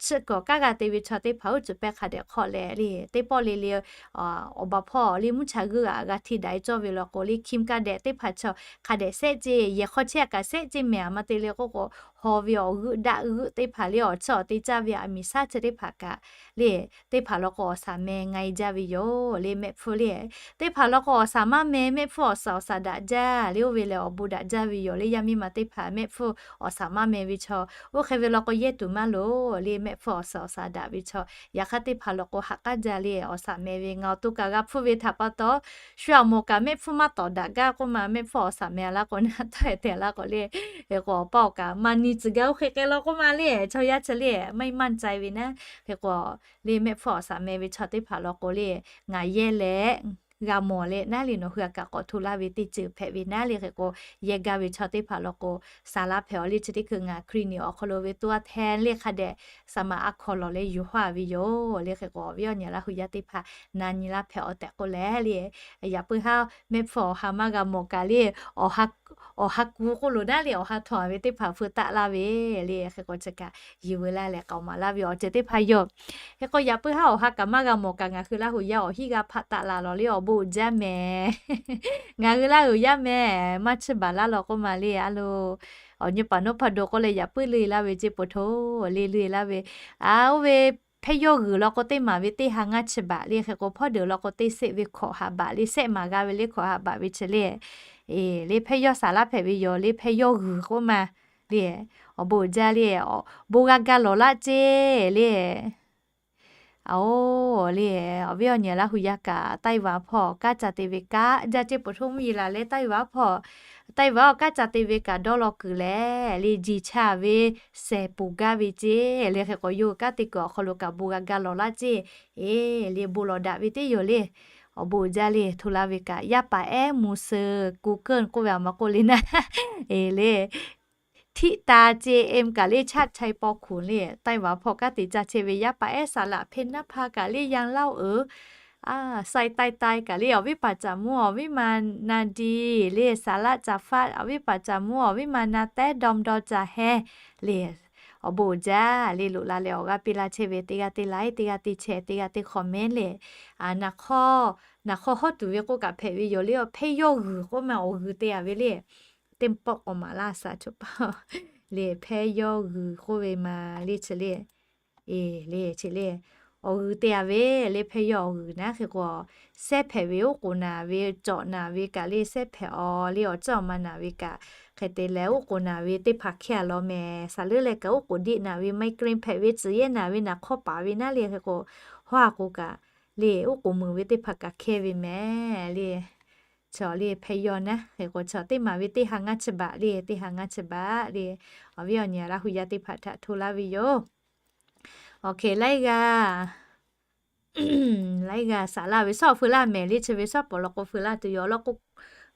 chiˇ kawꞈ kaˉ g'a te ve chaw teˇ hpaˍ uˉ cuˬ pehˇ hk'a dehꞈ hk'aw leh le, teˇ pawˆ le le awˬ ba hpawˇ le mvuhˇ cha g'euˆ a g'a hti daꞈ e cawˇ ve law k'o le, ครีมกันแดด teˇ hpaˍ chaw hk'a dehꞈ sehˆ ceˇ, yehˬ hk'aw chehˇ a kaꞈ sehˆ ceˇ mehˍ. A ma te le k'oˆ k'o, haw ve awˬ g'euˆ daˆ g'euˆ teˇ hpaˍ le awˬ chiˇ awˬ te caˇ ve a miˍ shaˉ chi teˇ hpaˍ kaꞈ le, teˇ hpaˍ law k'o awˬ shaˍ meh nga e jaˇ ve yoˬ le, mehˆ hpfuhˇ le. Teˇ hpaˍ law k'o awˬ shaˍ maˇ meh, mehˆ hpfuhˇ awˬ shaˍ awˬ shaˍ daꞈ jaˇ le, oˇ ve lehˬ awˬ bon daꞈ jaˇ ve yoˬ le. Yaˇ miˇ ma teˇ hpaˍ mehˆ hpfuhˇ awˬ shaˍ maˇ meh ve chaw, oˇ hk'e ve law k'o yehˇ tuˬ maˇ loˍ le, mehˆ hpfuhˇ awˬ shaˍ awˬ shaˍ daꞈ ve chaw. Yaꞈ hk'aˇ teˇ hpaˍ law k'o haꞈ k'aˉ jaˇ le, awˬ shaˍ meh ve ngaˬ awˬ to kaꞈ g'a hpfuhˇ ve htaꞈ pa taw, shu aꞈ mawˬ kaꞈ mehˆ hpfuhˇ maˇ tawˍ daꞈ gaˇ k'oˆ ma, mehˆ hpfuhˇ awˬ shaˍ meh a laˇ k'o naˉ tawˆ e te a laˇ k'o le, hk'e k'o awˬ pa awˬ kaꞈ maˇ nyi tcuh gaˇ oˇ hk'e k'ai law k'oˆ ma le, chaw yaˇ chi le maˇ maˇ cai ve naˉ. Hk'e k'o le mehˆ hpfuhˇ awˬ shaˍ meh ve chaw teˇ hpaˍ law k'o le, ngaˬ yehˇ leh g'a mawˬ leh naˉ le, nawˬ hui a kaꞈ k'awꞈ hto laˇ ve teˇ ceuˬ hpehꞈ ve naˉ le. Hk'e k'o yehˇ gaˇ ve chaw teˇ hpaˍ law k'o, saˍ laˇ hpehꞈ aw le, chi teˇ hkui ngaˬ คลินิก awˬ hk'aw lo ve tuˇ a htaˇ le hk'a dehꞈ saˍ maˍ a hkaw lawˬ leh yuˬ hawˇ a ve yoˬ le. Hk'e k'o awˬ viˉ awˬ nyi Laˇ huˍ yaˇ teˇ hpaˍ na nyi laˇ hpehꞈ aw tehꞈ k'oˆ leh le, yaꞈ puiˉ haˉ mehˆ hpfuhˇ awˬ ha maˇ g'a mawˬ kaꞈ le, awˬ ha ku k'oˆ loˬ naˉ le, awˬ ha htawnˍ ve teˇ hpaˍ hpui taˆ laˇ ve le. Hk'e k'o chi kaꞈ yiˬ veu laˇ leh k'aoˍ maˍ laˇ ve awˬ ceuˬ teˇ hpaˍ yoˬ. Hk'e k'o yaꞈ puiˉ haˉ awˬ ha kaꞈ maˇ g'a mawˬ kaꞈ ngaˬ hui Laˇ huˍ yaˇ awˬ hiˉ g'a hpaˆ taˆ la lawˬ le, awˬ bon uiˍ jaˇ mehˍ. Ngaˬ hui Laˇ huˍ yaˇ mehˍ maˇ chiˇ baˬ laˇ law k'oˆ ma le, a lo, awˬ nyi paˍ nawˉ hpaˇ do k'oˆ leh yaꞈ puiˉ leuˇ e laˇ ve ceˇ po hto le leuˇ e laˇ ve, a, oˇ ve hpehˇ yawˇ g'uiˬ law k'o teˇ maˍ ve teˇ ha ngaˇ chi baˬ le. Hk'e k'o hpawˇ deuˬ law k'o teˇ seˆ ve hkawꞈ haꞈ baˬ le, sehˆ maˍ g'a ve le hkawꞈ haꞈ baˬ ve chi le, le hpehˇ yawˇ saˍ laˇ hpehꞈ ve yoˬ le, hpehˇ yawˇ g'uiˬ k'oˆ ma le, awˬ bon uiˍ jaˇ le, bon g'a gaˇ lawˬ laˆ ceˇ le. Aˬ, le, awˬ viˉ awˬ nyi Laˇ hu yaˇ kaꞈ Taiwan hpawˇ kanˉ ca te ve kaꞈ jaˇ ceˇ, ประเทศไทย laˬ leh Taiwan hpawˇ, Taiwan awˬ kanˉ ca te ve kaꞈ dawˇ law kuiˬ leh le, jiˬ chaˇ ve sehˍ poˬ gaˇ ve ceˇ le. Hk'e k'o, yawˇ hui kanˉ te kuiˬ awˬ hk'aw lo kaꞈ bon g'a gaˇ lawˬ laˇ ceˇ. Eˬ, le, bon lawˬ daꞈ ve teˇ yoˬ le. Awˬ bon uiˍ jaˇ le, hto laˇ ve kaꞈ yaˇ paˍ ehˉ mvuh suh Google k'oˆ ve a ma k'oˆ le naˉ. Eˬ le, ทิตา ceˇ, M kaꞈ le ชัดชัย paw hkunˍ le, Taiwan hpawˇ kanˉ te ca chehˇ ve yaˇ paˍ ehˉ สระเพชรนภา kaꞈ le, ยังเล่าเอ๋อ sai tai tai kaꞈ le, awˬ viˉ paˍ caˍ mvuh awˬ viˉ ma na di le, สระจาฟัด awˬ viˉ paˍ caˍ mvuh awˬ viˉ ma na tehˉ ดอมดอ caˍ heh le. Awˬ bon uiˍ jaˇ le, loꞈ la leh awˬ g'aˇ piˇ laˇ chehˇ ve teˇ g'aˇ teˇ like, teˇ g'aˇ teˇ share, teˇ g'aˇ teˇ comment le. Naˍ hk'awˇ, naˍ hk'awˇ hawˉ tuˬ ve k'oˆ kaꞈ hpehꞈ ve yoˬ le. Awˬ hpehˇ yawˇ g'uiˬ k'oˆ ma awˬ g'uiˬ te a ve le. Teˇ pawˆ k'awꞈ maˍ laˇ shaˍ choˬ paˆ le, hpehˇ yawˇ g'uiˬ k'oˆ ve ma le chi le. Eˬ le, chi le, awˬ g'uiˬ te a ve le, hpehˇ yawˇ awˬ g'uiˬ naˉ. Hk'e k'o, sehˉ hpehꞈ ve oˉ k'oˍ naˍ ve, cawꞈ naˍ ve kaꞈ le, sehˉ hpehꞈ awˬ le, awˬ ceuˬ awˬ ma naˍ ve kaꞈ, hk'e te leh oˉ k'oˍ naˍ ve teˇ hpaˍ hkehˇ a law mehˍ. Saˍ leuˉ leh kaꞈ oˉ k'oˍ deˆ naˍ ve, migraine hpehꞈ ve, tcuhˍ yehˇ naˍ ve, naˍ hk'awˇ paˍ ve naˉ le. Hk'e k'o, hawˉ a k'o kaꞈ le, oˉ k'oˍ meuˍ ve teˇ hpaˍ kaꞈ hkehˇ ve mehˍ le. Chaw le hpehˇ yawˇ naˉ. Hk'e k'o, chaw teˇ maˬ ve teˇ ha ngaˇ chi baꞈ le, teˇ ha ngaˇ chi baꞈ le. Awˬ viˉ awˬ nyi Laˇ hu yaˇ teˇ hpaˍ htaꞈ hto laˇ ve yoˬ. Awˬ hk'e laiˉ g'aˇ, laiˉ g'aˇ saˍ laˇ ve shawˉ feu laˇ mehˍ le. Chi ve shawˉ pawˍ law k'o feu laˇ tuˬ yoˬ. Awˬ lawn k'o,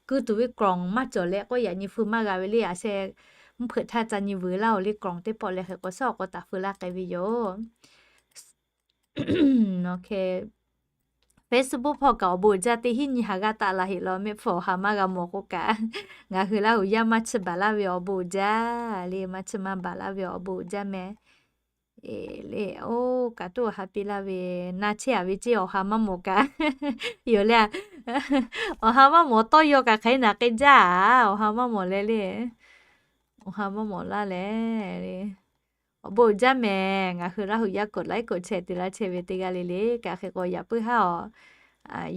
kuiˬ tuˬ ve กล่อง maˇ cawˬ leh k'oˆ yaꞈ nyi feu maˇ g'a ve le. A sheh mvuhˇ hpeuꞈ htaˇ ca nyi vuiˬ laˇ oˬ le, กล่อง teˇ pawˆ leh. Hk'e k'o, shawˉ awˬ k'o taˍ feu laˇ k'ai ve yoˬ. Facebook hpawˇ kaꞈ awˬ bon uiˍ jaˇ, teˇ hinˉ nyi ha g'aˇ taˆ la heˆ law, mehˆ hpfuhˇ awˬ ha maˇ g'a mawˬ k'o kaꞈ, ngaˬ hui Laˇ hu yaˇ maˇ chiˇ baˬ laˇ ve awˬ bon uiˍ jaˇ le, maˇ chiˇ maˇ baˬ laˇ ve awˬ bon uiˍ jaˇ meh. Eˬ le, oˇ kaꞈ tuˉ awˬ ha piˇ laˇ ve, na chehˇ a ve ceˇ, awˬ ha maˇ mawˬ kaꞈ yoˬ le. Awˬ ha maˇ mawˬ tawˇ yaw kaꞈ hk'aˬ hk'e naˍ k'ai jaˇ a, awˬ ha maˇ mawˬ leh le. Awˬ ha maˇ mawˬ laˇ leh le. Awˬ bon uiˍ jaˇ mehˍ, ngaˬ hui Laˇ hu yaˇ กดไลค์ กดแชร์ te laˇ chehˇ ve teˇ g'aˇ le le kaꞈ. Hk'e k'o, yaꞈ puiˉ haˉ awˬ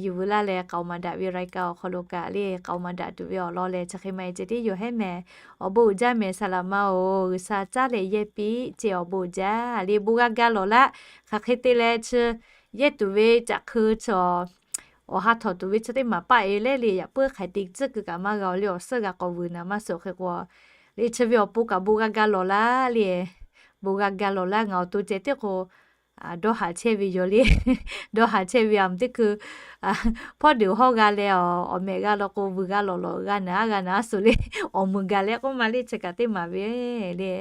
yuˬ veu laˇ leh k'aoˍ maˍ daꞈ ve รายการ awˬ hk'aw lo kaꞈ le, k'aoˍ maˍ daꞈ tuˬ ve awˬ lawn lehˬ, chi hk'e maˇ heˆ ceh tiˉ yoˬ hehˉ mehˍ. Awˬ bon uiˍ jaˇ mehˍ, saˍ laꞈ ma oˬ, G'uiˬsha caˉ leh yehˇ piˇ ceh, awˬ bon uiˍ jaˇ le. Bon g'a ga lawˬ laˇ. Hk'aˬ hk'e te leh chi yehˇ tuˬ ve caꞈ hk'eu chaw, awˬ ha htawꞈ tuˬ ve chi teˇ maˬ paˆ e leh le, yaꞈ puiˉ hk'aˬ hk'e te tcuhˉ kuiˬ kaꞈ maˇ g'a oˬ le, awˬ suhˉ g'a k'awꞈ vuiˬ naˍ maˇ suhˍ. Hk'e k'o le, chi ve awˬ pon kaꞈ bon g'a ga lawˬ laˇ le. Bon g'a ga lawˬ laˇ. Ngaˬ awˬ to ceh tiˉ k'o, dawˇ haˍ chehˇ ve yoˬ le. Dawˇ haˍ chehˇ ve a mvuhˇ teˇ hkui hpawˇ deuˬ hawˇ g'a leh, awˬ mehꞈ g'a law k'o, vuiˬ g'a lawˬ lawˬ g'a naˍ, g'a naˍ a suhˍ le. Awˬ meuˍ gaˬ leh k'oˆ ma le, chi kaꞈ teˇ maˬ ve le.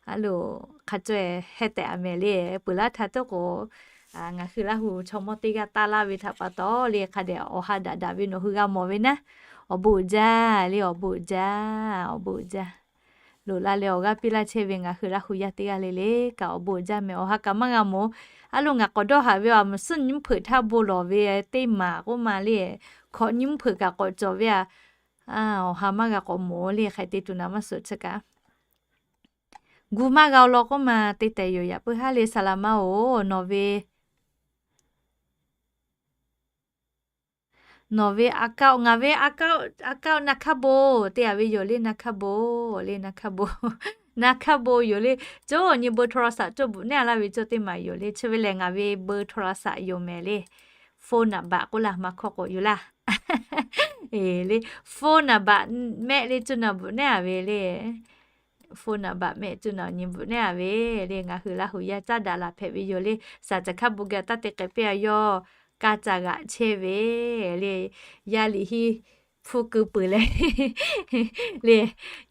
A loˬ, hk'a caweh heh tehꞈ a mehˍ le. Peuˬ laˇ htaˇ tiˉ k'o, ngaˬ hui Laˇ hu chaw mawˇ teˇ g'aˇ taˇ laˇ ve htaꞈ pa taw le, hk'a dehꞈ awˬ ha daꞈ daꞈ ve nawˬ hui g'a mawˬ ve naˉ. Awˬ bon uiˍ jaˇ le, awˬ bon uiˍ jaˇ, awˬ bon uiˍ jaˇ. Loꞈ la leh awˬ g'aˇ piˇ laˇ chehˇ ve ngaˬ hui Laˇ hu yaˇ teˇ g'aˇ le le kaꞈ, awˬ bon uiˍ jaˇ mehˍ. Awˬ ha kaꞈ maˇ g'a mawˬ. A loˬ, ngaˬ k'awꞈ dawˇ haˍ ve awˬ meuˍ suhˉ nyiˇ hpeuꞈ htaˇ bon lawˬ ve teˇ maˬ k'oˆ ma le. Hkawꞈ nyiˇ hpeuꞈ kaꞈ k'awꞈ cawˬ ve a, awˬ ha maˇ g'a k'awꞈ mawˬ le. Hk'aˬ hk'e te tuˬ naˍ maˇ suhˍ chi kaꞈ, gu maˇ g'a law k'oˆ ma te tehꞈ yoˬ. Yaꞈ puiˉ haˉ le, saˍ laꞈ ma oˬ, nawˬ ve nawˬ ve account, ngaˬ ve account, account na hkaˇ bon te a ve yoˬ le, na hkaˇ bon le, na hkaˇ bon, na hkaˇ bon yoˬ le. Coˇ nyi เบอร์โทรศัพท์ coˇ bvuhꞈ neˉ a laˇ ve coˇ teˇ maˬ yoˬ le. Chi ve lehˬ ngaˬ ve เบอร์โทรศัพท์ yoˬ mehˍ le. Phone naˍ baꞈ k'oˆ laˇ maˇ hkawˇ k'o yoˬ laˇ. Eˬ le, phone naˍ baꞈ mehˆ le coˇ naˍ bvuhꞈ neˉ a ve le. Phone naˍ baꞈ mehˆ coˇ naˍ nyi bvuhꞈ neˉ a ve le. Ngaˬ hui Laˇ hu yaˇ caˉ daꞈ la hpehꞈ ve yoˬ le. Saˍ caˬ hkaˇ bon ga taˇ te k'ai piˇ a yawˇ, ka ca g'aꞈ chehˇ ve le. Yaˇ liꞈ hiˉ hpfuhˇ keu peuˬ leh le,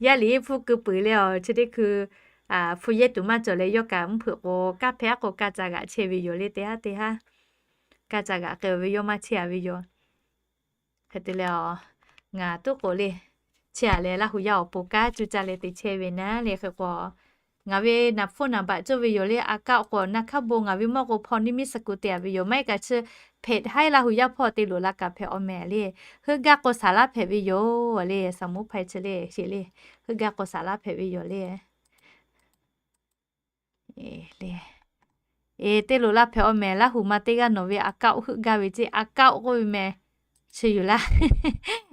yaˇ liꞈ hiˉ hpfuhˇ keu peuˬ leh awˬ chi teˇ hkui hpu yehˇ tuˬ maˇ cawˬ leh, yawˇ kaꞈ mvuhˇ hpeuꞈ k'o, kaˇ hpehꞈ a k'o ka ca g'aꞈ chehˇ ve yoˬ le. Teˇ haˉ teˇ haˉ ka ca g'aꞈ k'ai ve yawˇ maˇ chehˇ a ve yoˬ. Hk'e te leh, ngaˬ tuˉ k'oꞈ le, chehˇ a leh Laˇ hu yaˇ awˬ pon kanˉ cuˇ caˇ leh te chehˇ ve naˉ le. Hk'e k'o, ngaˬ ve naˍ phone naˍ baꞈ coˇ ve yoˬ le. Account k'o na hkaˇ bon, ngaˬ ve mawˇ k'o พรนิมิตสกุล te a ve yoˬ. Maˇ heˆ kaꞈ chi เพจ haiˉ Laˇ hu yaˇ hpawˇ te loꞈ la kaꞈ hpehꞈ awˬ mehˍ le. Heuˆ gaˇ k'o saˍ laˇ hpehꞈ ve yoˬ le. Saˍ muˉ hpai chi le sheˍ le. Heuˆ gaˇ k'o saˍ laˇ hpehꞈ ve yoˬ le. Eˬ, te loꞈ la hpehꞈ awˬ mehˍ. Laˇ hu ma teˇ g'aˇ nawˬ ve account heuˆ gaˇ ve ceˇ, account k'oˆ ve meh. Chi yoˬ laˇ.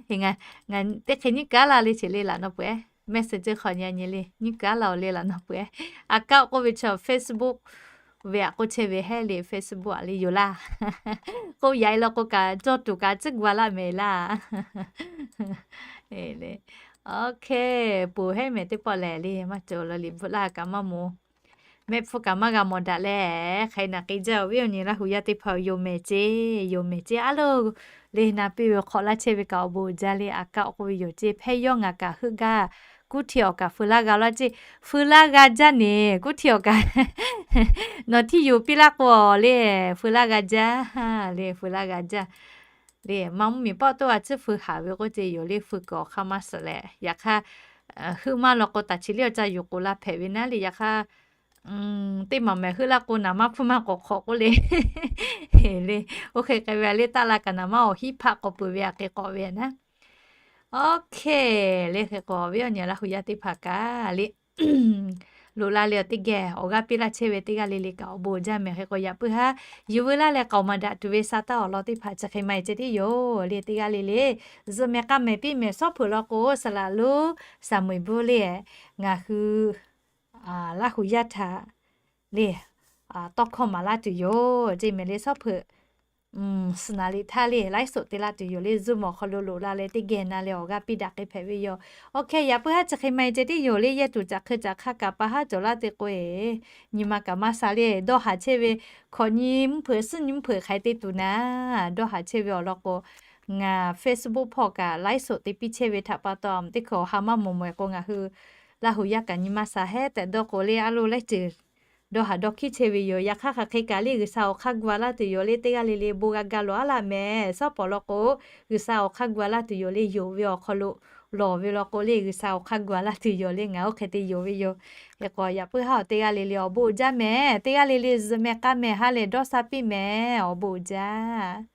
Ngaˬ teˇ hk'e nyiˇ kaˉ laˇ le sheˍ le laꞈ naw peuˬ-eˬ. Messenger hk'aw nyi nyi le nyiˇ kaˉ laˇ oˬ le laꞈ naw peuˬ-eˬ. Account k'oˆ ve chi Facebook ve aꞈ k'oˆ chehˇ ve hehˉ le, Facebook aꞈ le yoˬ laˇ. K'oˆ yaꞈ e la k'o kaꞈ cawˇ tuˬ kaꞈ tcuhˉ gu a laˇ mehˍ laˇ. OK, ponˬ hehˉ mehˍ teˇ pawˆ lehˬ le, maˇ cawˬ la liꞈ bvuhꞈ laˇ kaꞈ maˇ moˍ. Mehˆ hpfuhˇ kaꞈ maˇ g'a mawˬ daꞈ leh, hk'aˬ hk'e naꞈ k'e jaˇ-oˬ, viˉ awˬ nyi Laˇ huˍ yaˇ teˇ hpaˍ yoˬ mehˍ ceˇ, yoˬ mehˍ ceˇ a loˬ. Le na piˇ ve hk'awꞈ laˇ chehˇ ve kaꞈ awˬ bon uiˍ jaˇ le, aꞈ kaˆ k'oˆ ve yoˬ ceˇ, hpehˇ yawˇ ngaˬ kaꞈ heuˆ gaˇ, kuˉ hti awˬ kaꞈ feu laˇ g'a laˇ ceˇ, feu laˇ g'a jaˇ neˬ, kuˉ hti awˬ kaꞈ nawˬ htiˇ yuˬ piˇ laˇ k'o le, feu laˇ g'a jaˇ, le feu laˇ g'a jaˇ. Le maˇ mvuhˇ miˬ pawˆ toˇ a tcuhˉ feu haˍ ve k'oˆ ce yoˬ le, feu kuiˬ awˬ hk'aˇ maˇ suhˍ leh, yaꞈ hk'aˇ heuˆ maˇ law k'o taˍ chi le awˬ ca yuˬ k'oˍ la hpehꞈ ve naˉ le, yaꞈ hk'aˇ teˇ maˬ mehˍ heuˆ laˇ k'o naˍ maˇ hpuˇ maˇ k'awꞈ hk'awꞈ k'oˆ le. Le, oˇ hk'e k'ai ve le, taˆ la kaꞈ naˍ maˇ awˬ hiˉ hpaˆ k'awꞈ peuˬ ve aꞈ k'e k'awꞈ ve naˉ. OK, le hk'e k'o viˉ awˬ nyi Laˇ huˍ yaˇ teˇ hpaˍ kaꞈ le loꞈ la le awˬ teˇ geh awˬ g'aˇ piˇ laˇ chehˇ ve teˇ g'aˇ le le kaꞈ awˬ bon uiˍ jaˇ mehˍ. Hk'e k'o yaꞈ puiˉ haˉ yuˬ veu laˇ leh k'aoˍ maˍ daꞈ tuˬ ve sa taˇ awˬ lawn teˇ hpaˍ chi hk'e maˇ heˆ ceh tiˉ yoˬ le, teˇ g'aˇ le le zuhꞈ mehˍ k'a mehˍ piˇ mehˍ, shawˉ hpeuꞈ law k'o saˍ laꞈ lonˉ saˍ meuˍ bon le ngaˬ hui Laˇ huˍ yaˇ htaꞈ le tawˇ hkawˇ maˍ laˇ tuˬ yoˬ ceˇ mehˍ le, shawˉ hpeuꞈ suhˍ naˍ liꞈ htaˇ le laiˉ soꞈ te laˇ tuˬ yoˬ le, Zoom awˬ hk'aw lo loꞈ la leh teˇ geh na leh awˬ g'aˇ piˇ daꞈ k'e hpehꞈ ve yoˬ. OK, yaꞈ puiˉ haˉ chi hk'e maˇ heˆ ceh tiˉ yoˬ le, yehˇ tuˬ caꞈ hk'e caꞈ hk'aˇ kaꞈ pa haˉ cawˬ laˇ te k'o e, nyi ma kaꞈ maˇ sha le, dawˇ haˍ chehˇ ve hkawꞈ nyi mvuhˇ hpeuꞈ suhˉ nyi mvuhˇ hpeuꞈ hk'aˬ hk'e te tuˬ naˉ, dawˇ haˍ chehˇ ve awˬ lawn k'o ngaˬ Facebook hpawˇ kaꞈ laiˉ soꞈ te piˇ chehˇ ve htaꞈ pa taw, teˇ hkui awˬ ha maˇ mawˬ mawˬ e k'o ngaˬ hui Laˇ huˍ yaˇ kaꞈ nyi ma sha hehˉ tehꞈ dawˇ k'o le, a loˬ laiˉ ceuˬ dawˇ haˍ dawˇ hkiˉ chehˇ ve yoˬ. Yaꞈ hk'aˇ hk'aˬ hk'e kaꞈ le G'uiˬsha awˬ hk'aˇ gu a laˇ tuˬ yoˬ le, teˇ g'aˇ le le bon g'a ga lawˬ a laˇ mehˍ. Shawˉ pawˍ law k'o G'uiˬsha awˬ hk'aˇ gu a laˇ tuˬ yoˬ le, yonˍ ve awˬ hk'aw lo lawˬ ve law k'o le G'uiˬsha awˬ hk'aˇ gu a laˇ tuˬ yoˬ le, ngaˬ oˇ hk'e te yonˍ ve yoˬ. Hk'e k'o yaꞈ puiˉ haˉ awˬ teˇ g'aˇ le le awˬ bon uiˍ jaˇ mehˍ. Teˇ g'aˇ le le zuhꞈ mehˍ k'a mehˍ ha lehˬ dawˇ sha piˇ mehˍ, awˬ bon uiˍ jaˇ.